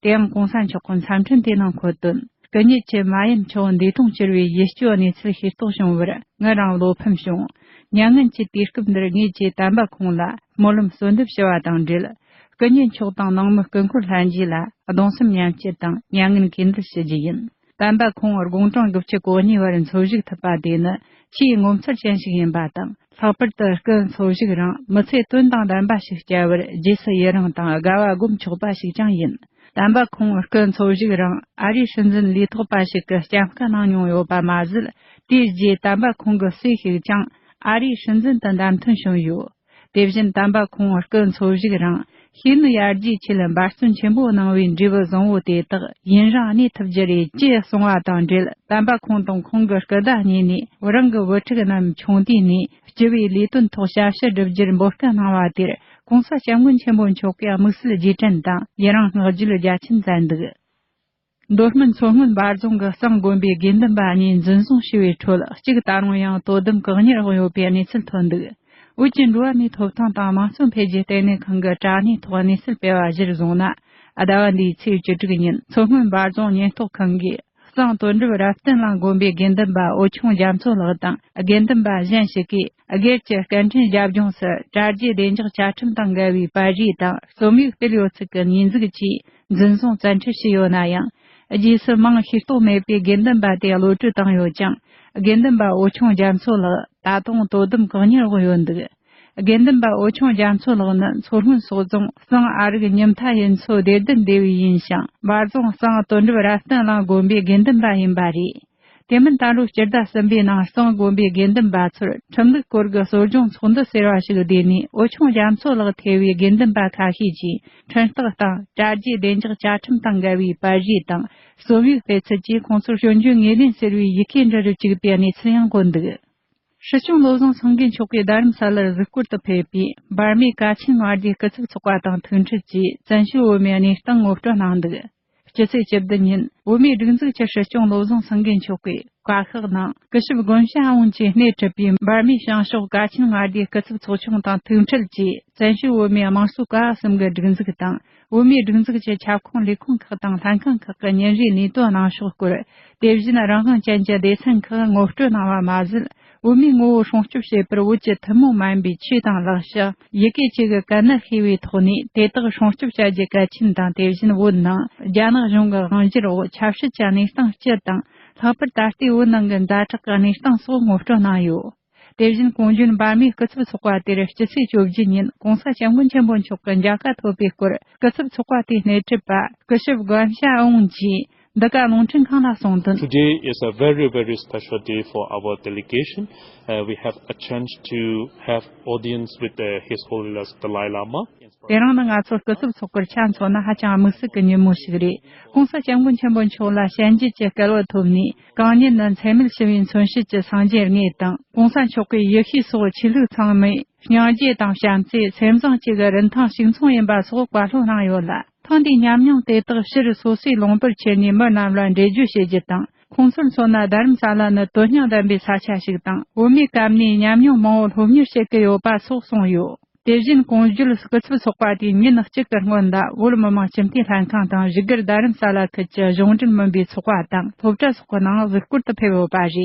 དེ་ཡང་༸གོང་ས་མཆོག་གི་འཚམས་འཕྲིན་དེའི་ནང་འཁོད་དོན། སྐུ་ཉིད་ཀྱི་མ་ཡུམ་མཆོག་ལྡེ་གྲོང་གྱུར་བའི་ཡིད་སྐྱོའི་གནས་ཚུལ་ཤེས་རྟོགས་བྱུང་བར་ངུ་རངས་བློ་ཕམ་བྱུང་། མྱ་ངན་གྱི་དུས་སྐབས་འདིར་ངེད་ཀྱིས་དམ་པ་ཁོང་ལ་སྨོན་ལམ་གསོལ་འདེབས་ཞུ་བ་དང་འབྲེལ། སྐུ་ཉིད་མཆོག་དང་ནང་མི་སྐུ་འཁོར་ལྷན་རྒྱས་ལ་གདུང་སེམས་མཉམ་སྐྱེད་དང་མྱ་ངན་གུས་འདུད་ཞུ་རྒྱུ་ཡིན། དམ་པ་ཁོང་དགུང་གྲངས་དགུ་བཅུ་གོ་གཉིས་བར་འཚོ་བཞུགས་ཐུབ་པ་དེ་ནི་ཆེས་ངོ་མཚར་ཅན་ཞིག་ཡིན་པ་དང་། ལྷག་པར་དུ་སྐུ་འཚོ་བཞུགས་རིང་མི་ཚེ་དོན་དང་ལྡན་པ་ཞིག་བསྐྱལ་བར་རྗེས་སུ་ཡི་རང་དང་དགའ་བ་སྒོམ་ཆོག་པ་ཞིག་ཀྱང་ཡིན། དམ་པ་ཁོང་སྐུ་འཚོ་བཞུགས་རིང་ཨ་རིའི་སྲིད་འཛིན་ལས་ཐོག་པ་ཞིག་གི་སྐྱབས་ཁ་གནང་མྱོང་ཡོད་པ་མ་ཟད། དེའི་རྗེས་དམ་པ་ཁོང་གི་སྲས་ཤིག་ཀྱང་ཨ་རིའི་སྲིད་འཛིན་དུ་བདམས་ཐོན་བྱུང་ཡོད། དེ་བཞིན་དམ་པ་ཁོང་སྐུ་འཚོ་བཞུགས་རིང་ཤེས་ནུས་ཡར་རྒྱས་ཆེད་འབད་བརྩོན་ཆེན་པོ་གནང་བའི་འབྲས་བུ་བཟང་བོ་དེ་དག་ཡུན་རིང་གནས་ཐུབ་རྒྱུ་རེད་ཅེས་གསུངས་བ་དང་འབྲེལ། དམ་པ་ཁོང་དང་ཁོང་གི་སྐུ་ཟླ་གཉིས་ནས་རང་གི་བུ་ཕྲུག་རྣམས་ཆུང་དུས་ནས་སྤྱི་བའི་ལས་དོན་ཐོག་ཞབས་ཕྱི་བསྒྲུབ་རྒྱུར་འབོད་སྐུལ་གནང་བ་དེར་༸གོང་ས་༸སྐྱབས་མགོན་ཆེན་པོ་མཆོག་གིས་དམིགས་བསལ་རྗེས་དྲན་དང་ཡི་རང་བསྔགས་བརྗོད་རྒྱ་ཆེན་མཛད་འདུག་མདོ་སྨད་མཚོ་སྔོན་འབའ་རྫོང་གི་གཙང་དགོན་པའི་དགེ་འདུན་པ་གཉིས་འཛིན་བཟུང་བྱས་པའི་ཁྲོད་གཅིག་ད་རུང་ཡང་དོ་དམ་བཀག་ཉར་འོག་ཡོད་པའི་གནས་ཚུལ་ཐོན་འདུག་བོད་ཀྱི་འགྲོ་བ་མིའི་ཐོབ་ཐང་དང་དམངས་གཙོ་འཕེལ་རྒྱས་ལྟེ་གནས་ཁང་གི་དྲ་གནས་ཐོག་གནས་ཚུལ་སྤེལ་བ་གཞིར་བཟུང་ན། ཟླ་བ་འདིའི་ཚེས་བཅུ་དྲུག་ཉིན་མཚོ་སྔོན་འབའ་རྫོང་ཉེན་རྟོག་ཁང་གིས་གཙང་དོན་གྲུབ་རབ་བརྟན་གླིང་དགོན་པའི་དགེ་འདུན་པ་བོད་ཆུང་རྒྱ་མཚོ་ལགས་དང་དགེ་འདུན་པ་གཞན་ཞིག་གིས་སྒེར་གྱི་སྐད་འཕྲིན་རྒྱབ་ལྗོངས་སུ་དྲ་རྒྱའི་བདེ་འཇགས་བཅའ་ཁྲིམས་དང་འགལ་བའི་པར་རིས་དང་རྩོམ་ཡིག་སྤེལ་ཡོད་ཚུལ་གྱི་ཉེས་འཛུགས་ཀྱིས་འཛིན་བཟུང་བཙན་ཁྲིད་བྱས་ཡོད་ན་ཡང་། རྗེས་སུ་མིང་ཤེས་རྟོགས་མེད་པའི་དགེ་འདུན་པ་དེ་གློད་གྲོལ་བཏང་ཡོད་ཀྱང་། དགེ་འདུན་པ་བོད་ཆུང་རྒྱ་མཚོ་ལགས་ད་དུང་དོ་དམ་བཀག་ཉར་འོག་ཡོད་འདུག་དགེ་འདུན་པ་བོད་ཆུང་རྒྱ་མཚོ་ལགས་ནི་མཚོ་སྔོན་སོག་རྫོང་གཙང་ཨ་རིག་ཉི་མཐའ་ཡུལ་ཚོའི་བདེ་ལྡན་སྡེ་བའི་ཡིན་ཞིང་། འབའ་རྫོང་གཙང་དོན་གྲུབ་རབ་བརྟན་གླིང་དགོན་པའི་དགེ་འདུན་པ་ཡིན་པ་རེད། དེ་མིན་ད་ལོའི་སྤྱི་ཟླ་གསུམ་པའི་ནང་གཙང་དགོན་པའི་དགེ་འདུན་པ་ཚོར་ཁྲིམས་ལུགས་སྐོར་གྱི་གསོ་སྦྱོང་ཚོགས་འདུ་ཟེར་བ་ཞིག་བསྡུས་ནས་བོད་ཆུང་རྒྱ་མཚོ་ལགས་ཐེ་བའི་དགེ་འདུན་པ་ཁ་ཤས་ཀྱིས་འཕྲིན་སྟེགས་སྟེང་དྲ་རྒྱའི་བདེ་འཇགས་བཅའ་ཁྲིམས་དང་འགལ་བའི་པར་རིས་དང་རྩོམ་ཡིག་སྤེལ་ཚུལ་གྱིས་ཁོང་ཚོར་སྐྱོན་བརྗོད་ངོས་ལེན་ཟེར་བའི་ཡི་གེ་འབྲི་རུ་བཅུག་པའི་གནས་ཚུལ་ཡང་བཀོད་འདུག་སྲིད་སྐྱོང་བློ་བཟང་སེང་གེ་མཆོག་གིས་རྡ་རམ་ས་ལར་གཟིགས་སྐོར་དུ་ཕེབས་པའི་འབར་མའི་ག་ཆེན་མངའ་སྡེའི་སྐུ་ཚབ་ཚོགས་པ་དང་ཐུག་འཕྲད་ཀྱིས་བཙན་བྱོལ་བོད་མིའི་གནས་སྟངས་ངོ་སྤྲོད་གནང་འདུག་སྤྱི་ཚེས་བཅུ་བདུན་ཉིན་བོད་མིའི་སྒྲིག་འཛུགས་ཀྱི་སྲིད་སྐྱོང་བློ་བཟང་སེང་གེ་མཆོག་གིས་བཀའ་ཤག་ནང་སྐུ་ཞབས་གོན་ཤ་ཨུང་གིས་སྣེ་ཁྲིད་པའི་འབར་མའི་བྱང་ཕྱོགས་ག་ཆེན་མངའ་སྡེའི་སྐུ་ཚབ་ཚོགས་ཆུང་དང་ཐུག་འཕྲད་ཀྱིས་བཙན་བྱོལ་བོད་མིའི་དམངས་གཙོ་ཀ་བ་གསུམ་གྱི་སྒྲིག་འཛུགས་དང་བོད་མིའི་སྒྲིག་འཛུགས་ཀྱི་ཁྱབ་ཁོངས་ལས་ཁུངས་ཁག་དང་ལྷན་ཁང་ཁག་གི་ཉིན་རེའི་ལས་དོན་གནང་ཕྱོགས་སྐོར། དེ་བཞིན་རང་དབང་ཅན་གྱི་སྡེ་ཚན་ཁག་ངོ་སྤྲོད་གནང་བ་མ་ཟད། བོད་མིའི་ངོ་བོ་སྲུང་སྐྱོབ་བྱེད་པར་བོད་ཀྱི་ཐུན་མོང་མ་ཡིན་པའི་ཆོས་དང་ལེགས་བྱ། ཡི་གེ་བཅས་ཀྱི་གན་ནན་ཤེས་པའི་ཐོག་ནས་དེ་དག་སྲུང་སྐྱོབ་བྱ་རྒྱུ་གལ་ཆེན་དང་། དེ་བཞིན་བོད་ནང་རྒྱ་ནག་གཞུང་གི་དབང་སྒྱུར་འོག་ཆབ་སྲིད་ཀྱི་གནས་སྟངས་སྤྱི་དང་། ལྷག་པར་ད་ལྟའི་བོད་ནང་གི་ཛ་དྲག་གི་གནས་སྟངས་སོགས་ངོ་སྤྲོད་གནང་ཡོད། དེ་བཞིན་གོང་བརྗོད་འབར་མའི་སྐུ་ཚབ་ཚོགས་པ་དེར་སྤྱི་ཚེས་བཅོ་བརྒྱད་ཉིན་༸གོང་ས་༸སྐྱབས་མགོན་ཆེན་པོ་མཆོག་གི་མཇལ་ཁ་ཐོབ་པའི་སྐོར་སྐུ་ཚབ་ཚོགས་པ་དེའི་སྣེ་ཁྲིད་པ་སྐུ་ཞབས་གོན་ཤ་ཨུང་གིས་འདི་ག་རླུང་འཕྲིན་ཁང་ལ་གསུངས་དོན། Today is a very, very special day for our delegation. Uh, we have a chance to have audience with uh, His Holiness Dalai Lama. དེ་རིང་ནི་ང་ཚོ་སྐུ་ཚབ་ཚོགས་པར་ཆ་མཚོན་ན་ཧ་ཅང་དམིགས་བསལ་གྱི་ཉིན་མོ་ཞིག་རེད། ༸གོང་ས་༸སྐྱབས་མགོན་ཆེན་པོ་མཆོག་ལ་ཞལ་འབྱེད་ཀྱི་སྐལ་བ་ཐོབ་ནས། གང་ཉིད་ནི་འཚེ་མེད་ཞི་བའི་མཚོན་བྱེད་ཀྱི་སངས་རྒྱས་དངོས་དང་། ༸གོང་ས་མཆོག་གི་ཡེ་ཤེས་སོགས་ཆོས་ལུགས་ཚང་མའི་སྙིང་རྗེ་དང་བྱམས་བརྩེ། སེམས་བཟང་བཅས་ཀྱི་རིན་ཐང་གཅིག་མཚུངས་ཡིན་པ་སོགས་བཀའ་སློབ་གནང་ཡོད་ལ། ཐེངས་འདིའི་ཉམས་མྱོང་དེ་དག་ཕྱིར་སོ་སོའི་ལུང་པར་ཁྱེར་ནས་མི་རྣམས་ལ་འགྲེལ་བརྗོད་བྱེད་རྒྱུ་དང་། ཁོང་ཚོར་མཚོན་ན་རྡ་རམ་ས་ལ་ནི་དོན་སྙིང་ལྡན་པའི་ས་ཆ་ཞིག་དང་། བོད་མིའི་སྐབས་ནས་ཉམས་མྱོང་མང་བོ་སློབ་གཉེར་བྱེད་ཀྱི་ཡོད་པ་སོགས་གསུངས་ཡོད། དེ་བཞིན་གོང་བརྗོད་སྐུ་ཚབ་ཚོགས་པ་དེས་ཉིན་གཅིག་གི་སྔོན་ལ་བོད་མི་མང་སྤྱི་འཐུས་ལྷན་ཁང་དང་བཞུགས་སྒར་རྡ་རམ་ས་ལ་ཁུལ་གྱི་གཞུང་འབྲེལ་མིན་པའི་ཚོགས་པ་དང་སློབ་གྲྭ་སོགས་ཀྱི་ནང་གཟིགས་སྐོར་དུ་ཕེབས་ཡོད་པ་རེད།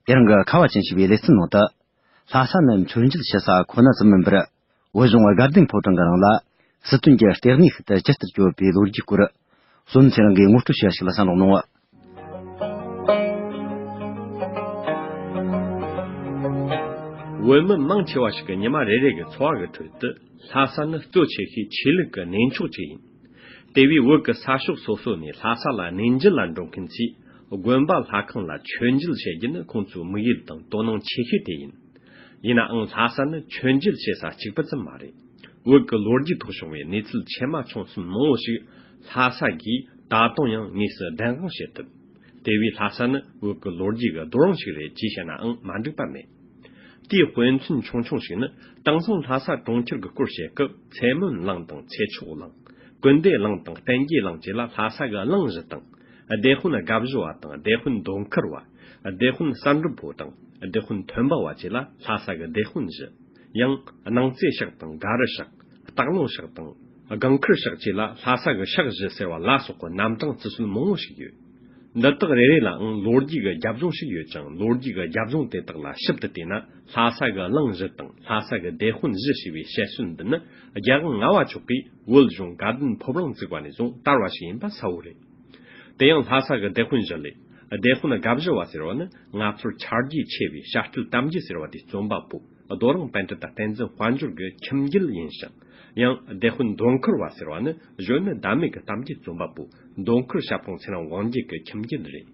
དེ་རིང་གི་ཁ་བ་ཅན་ཞེས་པའི་ལེ་ཚན་ནང་དུ། ལྷ་ས་ནི་མཆོད་མཇལ་ཞུ་ས་ཁོ་ན་ཙམ་མིན་པར། བོད་གཞུང་དགའ་ལྡན་ཕོ་བྲང་གི་ནང་ལ་སྲིད་དོན་གྱི་ལྟེ་གནས་ཤིག་ཏུ་ཇི་ལྟར་གྱུར་པའི་ལོ་རྒྱུས་སྐོར། བསོད་ནམས་ཚེ་རིང་གིས་ངོ་སྤྲོད་བྱས་པ་ཞིག་ལ་གསན་རོགས་གནང་། བོད་མི་མང་ཆེ་བ་ཞིག་གི་ཉི་མ་རེ་རེ་གི་འཚོ་བ་གི་ཁྲོད་དུ་ལྷ་ས་ནི་གཙོ་ཆེ་ཤོས་ཆོས་ལུགས་ཀྱི་གནས་མཆོག་ཅིག་ཡིན། དེ་བས་བོད་ཀྱི་ས་ཕྱོགས་སོ་སོ་ནས་ལྷ་ས་ལ་གནས་མཇལ་ལ་འགྲོ་མཁན་ཚོས་ དགོན་པ་ལྷ་ཁང་ལ་མཆོད་མཇལ་བྱེད་རྒྱུ་ནི་ཁོང་ཚོའི་དམིགས་ཡུལ་དང་དོ་སྣང་ཆེ་ཤོས་དེ་ཡིན། ཡིན་ནའང་ལྷ་ས་ནི་མཆོད་མཇལ་བྱེད་ས་གཅིག་པུ་ཙམ་མ་རེད། བོད་ཀྱི་ལོ་རྒྱུས་ཐོག་བྱུང་བའི་གནས་ཚུལ་ཆེ་མ་ཆུང་གསུམ་མང་བོ་ཞིག་ལྷ་ས་གིས་ད་དུང་ཡང་དངོས་སུ་བདེན་དཔང་བྱེད་ཐུབ། དེ་བས་ལྷ་ས་ནི་བོད་ཀྱི་ལོ་རྒྱུས་ཀྱི་རྡོ་རིང་ཞིག་རེད་ཅེས་བཤད་ནའང་མ་འགྲིག་པ་མེད། དེའི་དཔེ་མཚོན་ཆུང་ཆུང་ཞིག་ནི། དེང་སང་ལྷ་ས་གྲོང་ཁྱེར་གྱི་སྐོར་བཤད་སྐབས་ཚེ་སྨོན་གླིང་དང་ཚེ་མཆོག་གླིང་། ཀུན་བདེ་གླིང་དང་བསྟན་རྒྱས་གླིང་བཅས་ལ་ལྷ་ས་གི་གླིང་བཞི་དང་། སྡེ་དཔོན་དགའ་བཞི་བ་དང་སྡེ་དཔོན་མདོ་མཁར་བ། སྡེ་དཔོན་གསར་འགྲུབ་ཕོ་དང་སྡེ་དཔོན་མཐོན་པོ་བ་བཅས་ལ་ལྷ་ས་གི་སྡེ་དཔོན་བཞི། ཡང་སྣང་རྩེ་ཤག་དང་དགའ་རི་ཤག་སྟག་ལུང་ཤག་དང་སྒང་མཁར་ཤག་བཅས་ལ་ལྷ་ས་གི་ཤག་བཞི་ཟེར་བ་ལ་སོགས་པའི་རྣམ་གྲངས་བརྩི་སྲོལ་མང་བོ་ཞིག་ཡོད། འདི་དག་རེ་རེ་ལའང་ལོ་རྒྱུས་ཀྱི་རྒྱབ་ལྗོངས་ཤིག་ཡོད་ཅིང་། ལོ་རྒྱུས་ཀྱི་རྒྱབ་ལྗོངས་དེ་དག་ལ་ཞིབ་ཏུ་བལྟས་ན། ལྷ་ས་གི་གླིང་བཞི་དང་ལྷ་ས་གི་སྡེ་དཔོན་བཞི་ཞེས་པའི་བཤད་སྲོལ་འདི་ནི་རྒྱལ་དབང་ལྔ་བ་མཆོག་གིས་བོད་གཞུང་དགའ་ལྡན་ཕོ་བྲང་བཙུགས་པ་ནས་བཟུང་དར་བ་ཞིག་ཡིན་པ་གསལ་བོ་རེད། དེ་ཡང་ལྷ་ས་གི་སྡེ་དཔོན་བཞི་ལས། སྡེ་དཔོན་དགའ་བཞི་བ་ཟེར་བ་ནི་ང་ཚོར་ཆ་རྒྱུས་ཆེ་བའི་བྱ་སྤྲེལ་གཏམ་རྒྱུད་ཟེར་བ་དེའི་རྩོམ་པ་པོ། རྡོ་རིང་པཎྜི་ཏ་བསྟན་འཛིན་དཔལ་འབྱོར་གྱི་ཁྱིམ་རྒྱུད་ཡིན་ཞིང་། ཡང་སྡེ་དཔོན་མདོ་མཁར་བ་ཟེར་བ་ནི་གཞོན་ནུ་ཟླ་མེད་ཀྱི་གཏམ་རྒྱུད་རྩོམ་པ་པོ་མདོ་མཁར་ཞབས་དྲུང་ཚེ་རིང་དབང་རྒྱལ་གྱི་ཁྱིམ་རྒྱུད་རེད།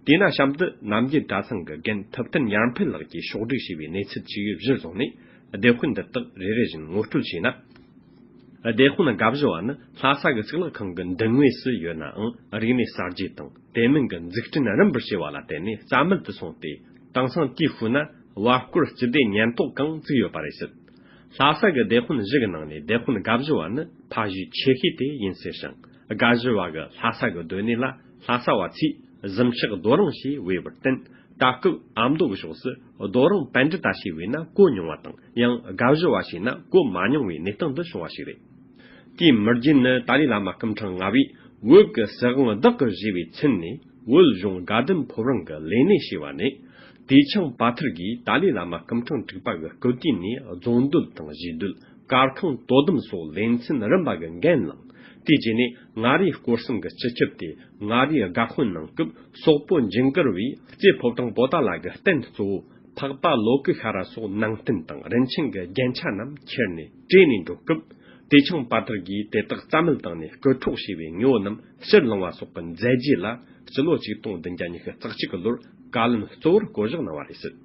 དེས་ན་གཤམ་དུ་རྣམ་རྒྱལ་གྲྭ་ཚང་གི་རྒན་ཐུབ་བསྟན་ཡར་འཕེལ་ལགས་ཀྱིས་ཕྱོགས་བསྒྲིགས་བྱས་པའི་གནས་ཚུལ་ཅིག་གཞིར་བཟུང་ནས་སྡེ་དཔོན་འདི་དག་རེ་རེ་བཞིན་ངོ་སྤྲོད་བྱས་ན། སྡེ་དཔོན་དགའ་བཞི་བ་ནི་ལྷ་ས་གི་གཙུག་ལག་ཁང་གི་མདུན་ངོས་སུ་ཡོད་ནའང་། རིག་གནས་གསར་བརྗེ་དང་དེ་མིན་གྱི་འཛུགས་སྐྲུན་རིམ་པར་བྱས་པ་ལ་བརྟེན་ནས་རྩ་མེད་དུ་སོང་སྟེ། དེང་སང་དེའི་ཤུལ་ན་བར་སྐོར་སྤྱི་བདེ་ཉེན་རྟོག་ཁང་བཙུགས་ཡོད་པ་རེད་ཟེར། ལྷ་ས་གི་སྡེ་དཔོན་བཞི་གི་ནང་ནས་སྡེ་དཔོན་དགའ་བཞི་བ་ནི་ཕ་གཞིས་ཆེ་ཤོས་དེ་ཡིན་ཟེར་ཞིང་། དགའ་བཞི་བ་གི་ལྷ་ས་གི་སྡོད་གནས་ལ་ལྷ་ས་བ་ཚོས་གཟིམ་ཤག་རྡོ་རིང་ཞེས་བོས་པར་བརྟེན། ད་སྐབས་ཨ་མདོ་གི་ཕྱོགས་སུ་རྡོ་རིང་པཎྜི་ཏ་ཞེས་བོས་ན་གོ་མྱོང་བ་དང་། ཡང་དགའ་བཞི་བ་ཞེས་ན་གོ་མ་མྱོང་བའི་གནས་སྟངས་འདི་བྱུང་བ་ཞིག་རེད། དེའི་མི་རྒྱུད་ནི་ཏཱ་ལའི་བླ་མ་སྐུ་ཕྲེང་ལྔ་པས་བོད་ཀྱི་སྲིད་དབང་བདག་གིར་བཟུང་བའི་ཚུན་ནས། བོད་གཞུང་དགའ་ལྡན་ཕོ་བྲང་གི་ལས་སྣེ་ཞེས་པ་ནས། ཏེ་ཆང་པ་ཐུར་གྱིས་ཏཱ་ལའི་བླ་མ་སྐུ་ཕྲེང་དྲུག་པ་གི་སྐུ་དུས་ནས་རྫོང་སྡོད་དང་གཞིས་སྡོད། གར་ཁང་དོ་དམ་སོགས་ལེ་ཚན་རིམ་པ་གི་འགན་བླངས། དེའི་རྗེས་ནས་མངའ་རིས་སྐོར་གསུམ་གྱི་སྤྱི་ཁྱབ་སྟེ། མངའ་རིས་སྒར་དཔོན་གནང་སྐབས། སོག་པོ་འཇིགས་མགར་བས་རྩེ་ཕོ་བྲང་པོ་ཏཱ་ལ་གི་རྟེན་གཙོ་བོ་འཕགས་པ་ལོ་ཀི་ཤྭ་ར་སོགས་ནང་རྟེན་དང་རིན་ཆེན་གྱི་རྒྱན་ཆ་རྣམས་ཁྱེར་ནས་བྲོས་ནས་འགྲོ་སྐབས། ཏེ་ཆང་པ་ཐུར་གྱིས་དེ་དག་རྩ་མེད་བཏང་ནས་རྐུ་འཕྲོག་བྱས་པའི་དངོས་པོ་རྣམས་ཕྱིར་བླངས་པ་སོགས་ཀྱི་མཛད་རྗེས་ལ། སྤྱི་ལོ་ཆིག་སྟོང་བདུན་བརྒྱ་ཉི་ཤུ་རྩ་གཅིག་གི་ལོར་བཀའ་བློན་གཙོ་བོར་བསྐོ་གཞག་གནང་བ་རེད་ཟེར།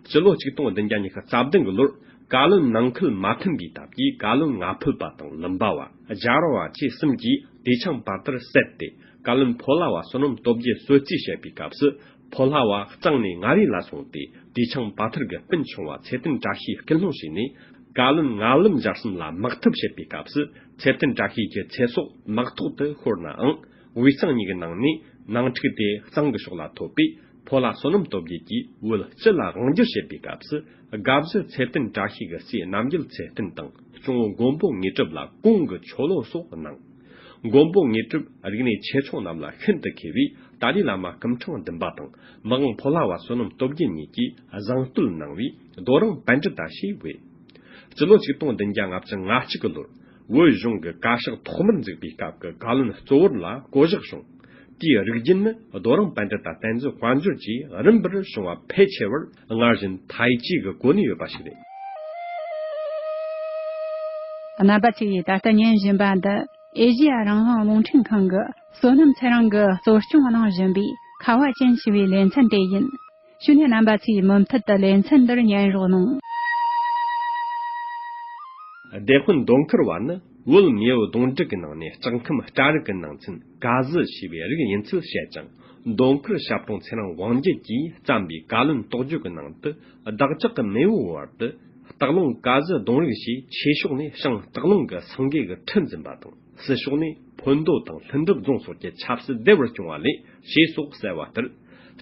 སྤྱི་ལོ་ཆིག་སྟོང་བདུན་བརྒྱ་ཉི་ཤུ་རྩ་བདུན་གྱི་ལོར་བཀའ་བློན་ནང་ཁུལ་མ་མཐུན་པའི་སྟབས་ཀྱིས། བཀའ་བློན་ང་ཕོད་པ་དང་ལུམ་པ་བ། རྒྱ་ར་བ་བཅས་གསུམ་གྱིས་ཏེ་ཆང་པ་ཐུར་བསད་དེ། བཀའ་བློན་ཕོ་ལྷ་བ་བསོད་ནམས་སྟོབས་རྒྱལ་གསོད་རྩིས་བྱེད་པའི་སྐབས་སུ། ཕོ་ལྷ་བ་གཙང་ནས་མངའ་རིས་ལ་སོང་སྟེ། ཏེ་ཆང་པ་ཐུར་གྱི་སྤུན་ཆུང་བ་ཚེ་བརྟན་བཀྲ་ཤིས་སྐུལ་སློང་བྱས་ནས། བཀའ་བློན་ང་ལུམ་རྒྱལ་གསུམ་ལ་དམག་འཐབ་བྱེད་པའི་སྐབས་སུ། ཚེ་བརྟན་བཀྲ་ཤིས་ཀྱི་ཚེ་སྲོག་དམག་ཐོག་ཏུ་ཤོར་ནའང་། དབུས་གཙང་གཉིས་ཀྱི་ནང་ནས་ནང་འཁྲུག་དེ་གཙང་གི་ཕྱོགས་ལ་ཐོབ་པས། ཕོ་ལྷ་བསོད་ནམས་སྟོབས་རྒྱལ་གྱིས་བོད་སྤྱི་ལ་དབང་སྒྱུར་བྱེད་པའི་སྐབས་སུ། དགའ་བཞི་ཚེ་བརྟན་བཀྲ་ཤིས་ཀྱི་སྲས་རྣམ་རྒྱལ་ཚེ་བརྟན་དང་། སྐྱོང་བུ་མགོན་པོ་དངོས་གྲུབ་ལ་གོང་གི་ཆོ་ལོ་སོགས་གནང་། མགོན་པོ་དངོས་གྲུབ་རིག་གནས་ཆེ་ཆུང་རྣམས་ལ་ཤིན་ཏུ་མཁས་པས། ཏཱ་ལའི་བླ་མ་སྐུ་ཕྲེང་བདུན་པ་དང་། མི་དབང་ཕོ་ལྷ་བ་བསོད་ནམས་སྟོབས་རྒྱལ་གཉིས་ཀྱིས་བཟང་བསྟོད་གནང་བས། རྡོ་རིང་པཎྜི་ཏ་ཞེས་བོས། སྤྱི་ལོ་ཆིག་སྟོང་བདུན་བརྒྱ་ལྔ་བཅུ་ང་གཅིག་གི་ལོར། བོད་གཞུང་གི་བཀའ་ཤག་ཐོག་མར་འཛུགས་པའི་སྐབས་ཀྱི་བཀའ་བློན་གཙོ་བོར་ལ་བསྐོ་གཞག་བྱུང་། དེའི་རིགས་རྒྱུན་ནི་རྡོ་རིང་པཎྜི་ཏ་བསྟན་འཛིན་དཔལ་འབྱོར་གྱིས་རིམ་པར་བྱུང་བ་ཕལ་ཆེ་བར་སྔར་བཞིན་ཐའི་ཅི་གི་གོ་གནས་ཡོད་པ་ཞིག་རེད། རྣམ་པ་ཚོས་ད་ལྟ་ཉན་བཞིན་པ་འདི་ཨེ་ཤེ་ཡ་རང་དབང་རླུང་འཕྲིན་ཁང་གི་བསོད་ནམས་ཚེ་རིང་གིས་གཙོ་སྐྱོང་གནང་བཞིན་པའི་ཁ་བ་ཅན་ཞེས་པའི་ལེ་ཚན་དེ་ཡིན། བྱས་ནས་རྣམ་པ་ཚོས་མུ་མཐུད་དུ་ལེ་ཚན་འདིར་ཉན་རོགས་གནང་། སྡེ་དཔོན་མདོ་མཁར་བ་ནི་བོད་མེས་པོ་གདོང་དྲུག་གི་ནང་ནས་ལྕགས་ཁམས་སྤྲ་རིགས་ཀྱི་ནང་ཚན་ཀ་ཟི་ཞེས་པའི་རིགས་ཡིན་ཚུལ་བཤད་ཅིང་། མདོ་མཁར་ཞབས་དྲུང་ཚེ་རིང་དབང་རྒྱལ་གྱིས་བརྩམས་པའི་བཀའ་བློན་རྟོགས་བརྗོད་ཀྱི་ནང་དུ། བདག་ཅག་གི་མེས་པོའི་བར་དུ་སྟག་ལུང་ཀ་ཟི་གདོང་རིགས་ཞེས་ཆོས་ཕྱོགས་ནས་ཞིང་སྟག་ལུང་གི་སེང་གེ་གི་ཁྲི་འཛིན་པ་དང་། སྲིད་ཕྱོགས་ནས་ཕུན་མདོ་དང་ལྷུན་གྲུབ་རྫོང་སོགས་ཀྱི་ཆབ་སྲིད་བདེ་བར་སྐྱོང་བ་ལས་ཞེས་སོགས་གསལ་བ་ལྟར།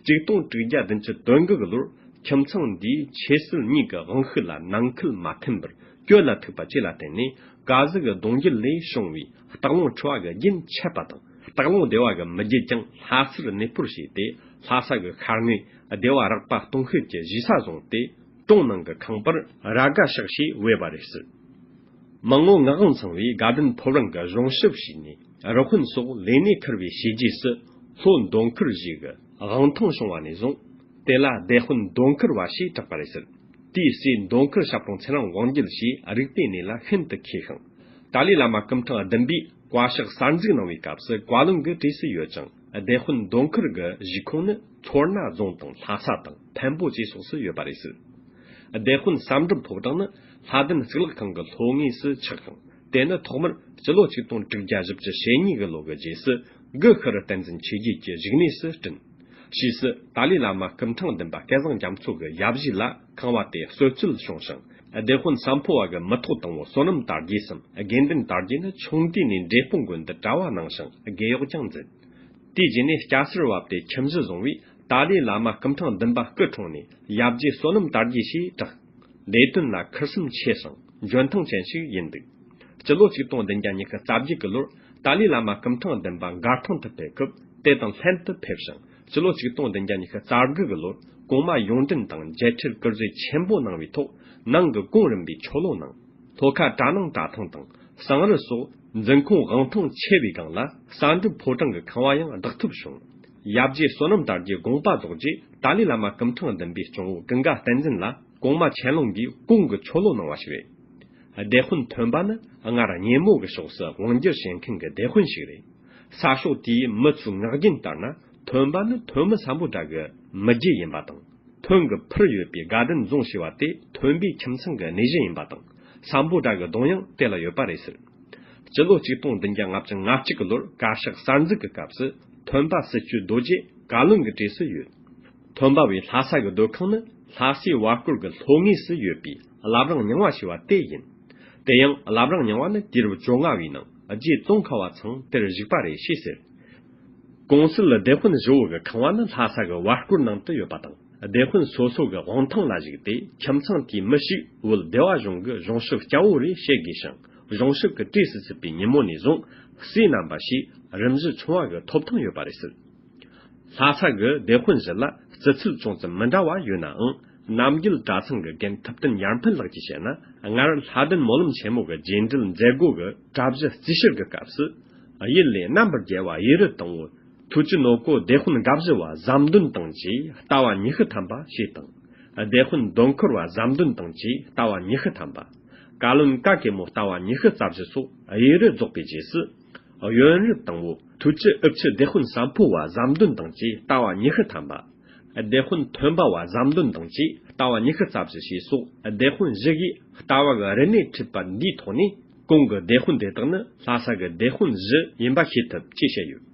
ཆིག་སྟོང་དྲུག་བརྒྱ་བདུན་ཅུ་དོན་དགུ་གི་ལོར་ཁྱིམ་ཚང་འདིའི་ཆོས་སྲིད་གཉིས་ཀྱི་དབང་ཤུགས་ལ་ནང་ཁུལ་མ་མཐུན་པར་གྱོད་ལ་ཐུག་པ་བཅས་ལ་བརྟེན་ནས། ཀ་ཟི་གི་གདུང་རྒྱུད་ལས་བྱུང་བའི་སྟག་ལུང་ཁྲི་བ་གི་རྒྱུན་ཆད་པ་དང་། སྟག་ལུང་སྡེ་བ་གི་མི་རྒྱུད་ཀྱང་ལྷ་སར་གནས་སྤོར་བྱས་ཏེ། ལྷ་ས་གི་ཤར་ངོས་སྡེ་བ་རག་པ་སྟོང་ཤོད་ཀྱི་གཞིས་ས་བཟུང་སྟེ། གྲོང་ནང་གི་ཁང་པར་ར་དགའ་ཤག་ཞེས་བོས་པ་རེད་ཟེར། མི་ངོ་ངག་དབང་ཚང་བས་དགའ་ལྡན་ཕོ་བྲང་གི་གཞུང་ཞབས་བྱས་ནས་རུ་དཔོན་སོགས་ལས་གནས་འཁུར་བའི་བྱས་རྗེས་སུ། ལྷོ་མདོ་མཁར་ཞེས་ཀྱི་དབང་ཐང་བྱུང་བ་ནས་བཟུང་། དེ་ལ་སྡེ་དཔོན་མདོ་མཁར་བ་ཞེས་གྲགས་པ་རེད་ཟེར། དེའི་སྲས་མདོ་མཁར་ཞབས་དྲུང་ཚེ་རིང་དབང་རྒྱལ་ཞེས་རིག་པའི་གནས་ལ་ཤིན་ཏུ་མཁས་ཤིང་། ཏཱ་ལའི་བླ་མ་སྐུ་ཕྲེང་བདུན་པས་བཀའ་ཤག་གསར་འཛུགས་གནང་བའི་སྐབས་སུ་བཀའ་བློན་གྱི་གྲས་སུ་ཡོད་ཅིང་། སྡེ་དཔོན་དོན་ཁུར་གྱི་གཞིས་ཁོངས་ནི་མཚོ་སྣ་རྫོང་དང་ལྷ་ས་དང་འཕན་པོ་བཅས་སོགས་སུ་ཡོད་པ་རེད་ཟེར། སྡེ་དཔོན་བསམ་གྲུབ་ཕོ་བྲང་ནི་ལྷ་ལྡན་གཙུག་ལག་ཁང་གི་ལྷོ་ངོས་སུ་ཆགས་ཤིང་། དེ་ནི་ཐོག་མར་སྤྱི་ལོ་ཆིག་སྟོང་དྲུག་བརྒྱ་བཞི་བཅུ་ཞེ་གཉིས་ཀྱི་ལོ་གི་རྗེས་སུ་གུ་ཤྲི་བསྟན་འཛིན་ཆོས་རྒྱལ་གྱི་བཞུགས་གནས་སུ་བསྐྲུན། ཕྱིས་སུ་ཏཱ་ལའི་བླ་མ་སྐུ་ཕྲེང་བདུན་པ་སྐལ་བཟང་རྒྱ་མཚོ་གི་ཡབ་གཞིས་ལ་ཁང་བ་དེ་གསོལ་སྩོལ་བྱུང་ཞིང་། སྡེ་དཔོན་བསམ་ཕོ་བ་གི་མི་ཐོག་དང་པོ་བསོད་ནམས་དར་རྒྱས་སམ་དགེ་འདུན་དར་རྒྱས་ནི་ཆུང་དུས་ནས་འབྲས་སྤུངས་དགོན་དུ་གྲྭ་བ་གནང་ཞིང་དགེ་གཡོག་ཀྱང་མཛད། དེའི་རྗེས་ནས་སྐྱ་སེར་བབས་ཏེ་ཁྱིམ་གཞི་བཟུང་བས་ཏཱ་ལའི་བླ་མ་སྐུ་ཕྲེང་བདུན་པ་སྐུ་འཁྲུངས་ནས་ཡབ་རྗེ་བསོད་ནམས་དར་རྒྱས་ཞེས་གྲགས། ལས་དོན་ལ་ཁུར་སེམས་ཆེ་ཞིང་འཇོན་ཐང་ཅན་ཞིག་ཡིན་འདུག། སྤྱི་ལོ་ཆིག་སྟོང་བདུན་བརྒྱ་ཉི་ཤུ་རྩ་བརྒྱད་ཀྱི་ལོར་ཏཱ་ལའི་བླ་མ་སྐུ་ཕྲེང་བདུན་པ་མགར་ཐང་དུ་ཕེབས་སྐབས་དེ་དང་ལྷན་དུ་ཕེབས་ཤིང་། སྤྱི་ལོ་ཆིག་སྟོང་བདུན་བརྒྱ་ཉི་ཤུ་རྩ་དགུ་གི་ལོར་གོང་མ་ཡོངས་འཛིན་དང་མཇལ་འཕྲད་སྐུ་གཟུགས་ཆེན་པོ་གནང་བའི་ཐོག་ནང་གི་གོང་རིམ་པའི་ཆོ་ལོ་གནང་། ལྷོ་ཁ་གྲ་ནང་གྲྭ་ཐང་དང་ཟངས་རི་སོགས་འཛིན་ཁོངས་དབང་ཐང་ཆེ་བའི་སྒང་ལ་བསམ་གྲུབ་ཕོ་བྲང་གི་ཁང་བ་ཡང་བདག་ཐོབ་བྱུང་། ཡབ་རྗེ་བསོད་ནམས་དར་རྒྱས་དགོངས་པ་རྫོགས་རྗེས་ཏཱ་ལའི་བླ་མ་སྐུ་ཕྲེང་བདུན་པའི་སྐྱོང་བུ་ཀུན་དགའ་བསྟན་འཛིན་ལ་གོང་མ་ཆན་ལུང་གིས་གོང་གི་ཆོ་ལོ་གནང་བ་ཞིག་རེད། སྡེ་དཔོན་ཐོན་པ་ནི་སྔར་སྙེ་མོ་གི་ཕྱོགས་སུ་དབང་སྒྱུར་བྱེད་མཁན་གྱི་སྡེ་དཔོན་ཞིག་རེད། ས་ཕྱོགས་དེའི་མི་ཚོའི་ངག་རྒྱུན་ལྟར་ན་ཐོན་པ་ནི་ཐོན་མི་སམ་བྷོ་ཊ་གི་མི་རྒྱུད་ཡིན་པ་དང་། ཐོན་གྱི་ཕུར་ཡོད་པའི་དགའ་ལྡན་རྫོང་ཞེས་པ་དེ་ཐོན་པའི་ཁྱིམ་ཚང་གི་གནས་གཞི་ཡིན་པ་དང་། སམ་བྷོ་ཊ་གི་གདུང་ཡང་དེ་ལ་ཡོད་པ་རེད་ཟེར། སྤྱི་ལོ་ཆིག་སྟོང་བདུན་བརྒྱ་ལྔ་བཅུ་ང་གཅིག་གི་ལོར་བཀའ་ཤག་གསར་འཛུགས་ཀྱི་སྐབས་སུ་ཐོན་པ་སྲིད་བྱུས་རྡོ་རྗེ་བཀའ་བློན་གྱི་གྲས་སུ་ཡོད། ཐོན་པ་བའི་ལྷ་ས་གི་སྡོད་ཁང་ནི་ལྷ་སའི་བར་སྐོར་གྱི་ལྷོ་ངོས་སུ་ཡོད་པའི་བླ་བྲང་རྙིང་བ་ཞེས་པ་དེ་ཡིན། དེ་ཡང་བླ་བྲང་རྙིང་བ་ནི་དུས་རབས་བཅོ་ལྔ་བའི་ནང་རྗེ་ཙོང་ཁ་པ་ཚང་དེར་བཞུགས་པ་རེད་ཞེས་ཟེར། གོང་གསལ་སྡེ་དཔོན་བཞི་བོ་གི་ཁང་བ་ནི་ལྷ་ས་གི་བར་སྐོར་ནང་དུ་ཡོད་པ་དང་། སྡེ་དཔོན་སོ་སོ་གི་དབང་ཐང་ལ་གཞིགས་ཏེ་ཁྱིམ་ཚང་དེའི་མི་ཞིག་བོད་སྡེ་བ་གཞུང་གི་གཞུང་ཞབས་སྐྱ་བོ་རེ་བྱེད་དགོས་ཤིང་། གཞུང་ཞབས་ཀྱི་གྲས་སུ་ཚུད་པའི་ཉིན་མོ་ནས་བཟུང་སྲས་རྣམ་པ་ཞེས་རིམ་བཞི་ཆུང་བ་གི་ཐོབ་ཐང་ཡོད་པ་རེད་ཟེར། ལྷ་ས་གི་སྡེ་དཔོན་བཞི་ལ་རྩི་ཚུལ་ཅུང་ཙམ་མི་འདྲ་བ་ཡོད་ནའང་། རྣམ་རྒྱལ་གྲྭ་ཚང་གི་རྒན་ཐུབ་བསྟན་ཡར་འཕེལ་ལགས་ཀྱིས་བཤད་ན། སྔར་ལྷ་ལྡན་སྨོན་ལམ་ཆེན་མོ་གི་རྗེས་འབྲེལ་མཛད་སྒོ་གི་གྲྭ་བཞི་རྩིས་བཤེར་གྱི་སྐབས་སུ། གཡུལ་ལས་རྣམ་པར་རྒྱལ་བ་གཡུ་རལ་དང་པོ་ཐུགས་ཀྱི་ནོར་བུ་སྡེ་དཔོན་དགའ་བཞི་བ་ཟམ་གདོན་དང་བཅས་ལྟ་བ་ཉི་ཤུ་ཐམ་པ་ཞེས་དང་། སྡེ་དཔོན་དོན་ཁུར་བ་ཟམ་གདོན་དང་བཅས་ལྟ་བ་ཉི་ཤུ་ཐམ་པ། བཀའ་བློན་ཀ་གེ་མོ་ལྟ་བ་ཉི་ཤུ་རྩ་བཞི་སོགས་གཡུ་རལ་རྫོགས་པའི་རྗེས་སུ། གཡོན་རུ་དང་པོ་ཐུགས་ཀྱི་ཨུ་ཆུ་སྡེ་དཔོན་བསམ་ཕོ་བ་ཟམ་གདོན་དང་བཅས་ལྟ་བ་ཉི་ཤུ་ཐམ་པ། སྡེ་དཔོན་ཐོན་པ་བ་ཟམ་གདོན་དང་བཅས་ལྟ་བ་ཉི་ཤུ་རྩ་བཞི་ཞེས་སོགས་སྡེ་དཔོན་བཞི་གིས་ལྟ་བ་གི་རིག་གནས་ཁྲིད་པ་འདིའི་ཐོག་ནས་གོང་གི་སྡེ་དཔོན་དེ་དག་ནི་ལྷ་ས་གི་སྡེ་དཔོན་བཞི་ཡིན་པ་ཤེས་ཐུབ་ཅེས་བཤད་ཡོད།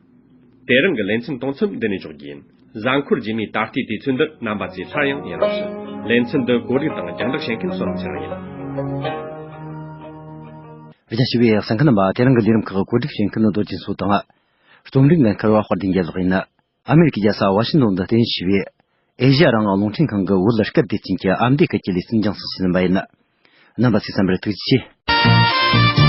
དེ་རིང་གི་ལེ་ཚན་གཏོང་མཚམས་འདི་ནས་འཇོག་རྒྱུ་ཡིན། གཟའ་འཁོར་རྗེས་མའི་ད་ལྟའི་དུས་ཚོད་འདིར་རྣམ་པ་ཚོས་སླར་ཡང་ཡུན་རིང་ཞུ། ལེ་ཚན་འདི་གོ་སྒྲིག་དང་རྒྱང་བསྒྲགས་བྱེད་མཁན་བསོད་ནམས་ཚེ་རིང་ཡིན། རྒྱ་ཆེ་བའི་གསན་མཁན་རྣམ་པ། དེ་རིང་གི་ལས་རིམ་ཁག་གོ་སྒྲིག་བྱེད་མཁན་རྡོ་རྗེ་མཚོ་དང་། རྩོམ་སྒྲིག་འགན་འཁུར་བ་དཔལ་ལྡན་རྒྱལ་ལགས་ཡིན། ཨ་མེ་རི་ཀའི་རྒྱལ་ས་ཝ་ཤིང་ཏོན་དུ་རྟེན་གཞི་བྱས་པའི་ཨེ་ཤེ་ཡ་རང་དབང་རླུང་འཕྲིན་ཁང་གི་བོད་སྐད་སྡེ་ཚན་གྱི་ཨ་མདོའི་སྐད་ཀྱི་ལེ་ཚན་རྒྱང་སྲིང་ཞུས་ཟིན་པ་ཡིན། རྣམ་པ་ཚོས་གསན་པར་ཐུགས་རྗེ་ཆེ།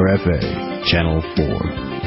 R F A Channel four.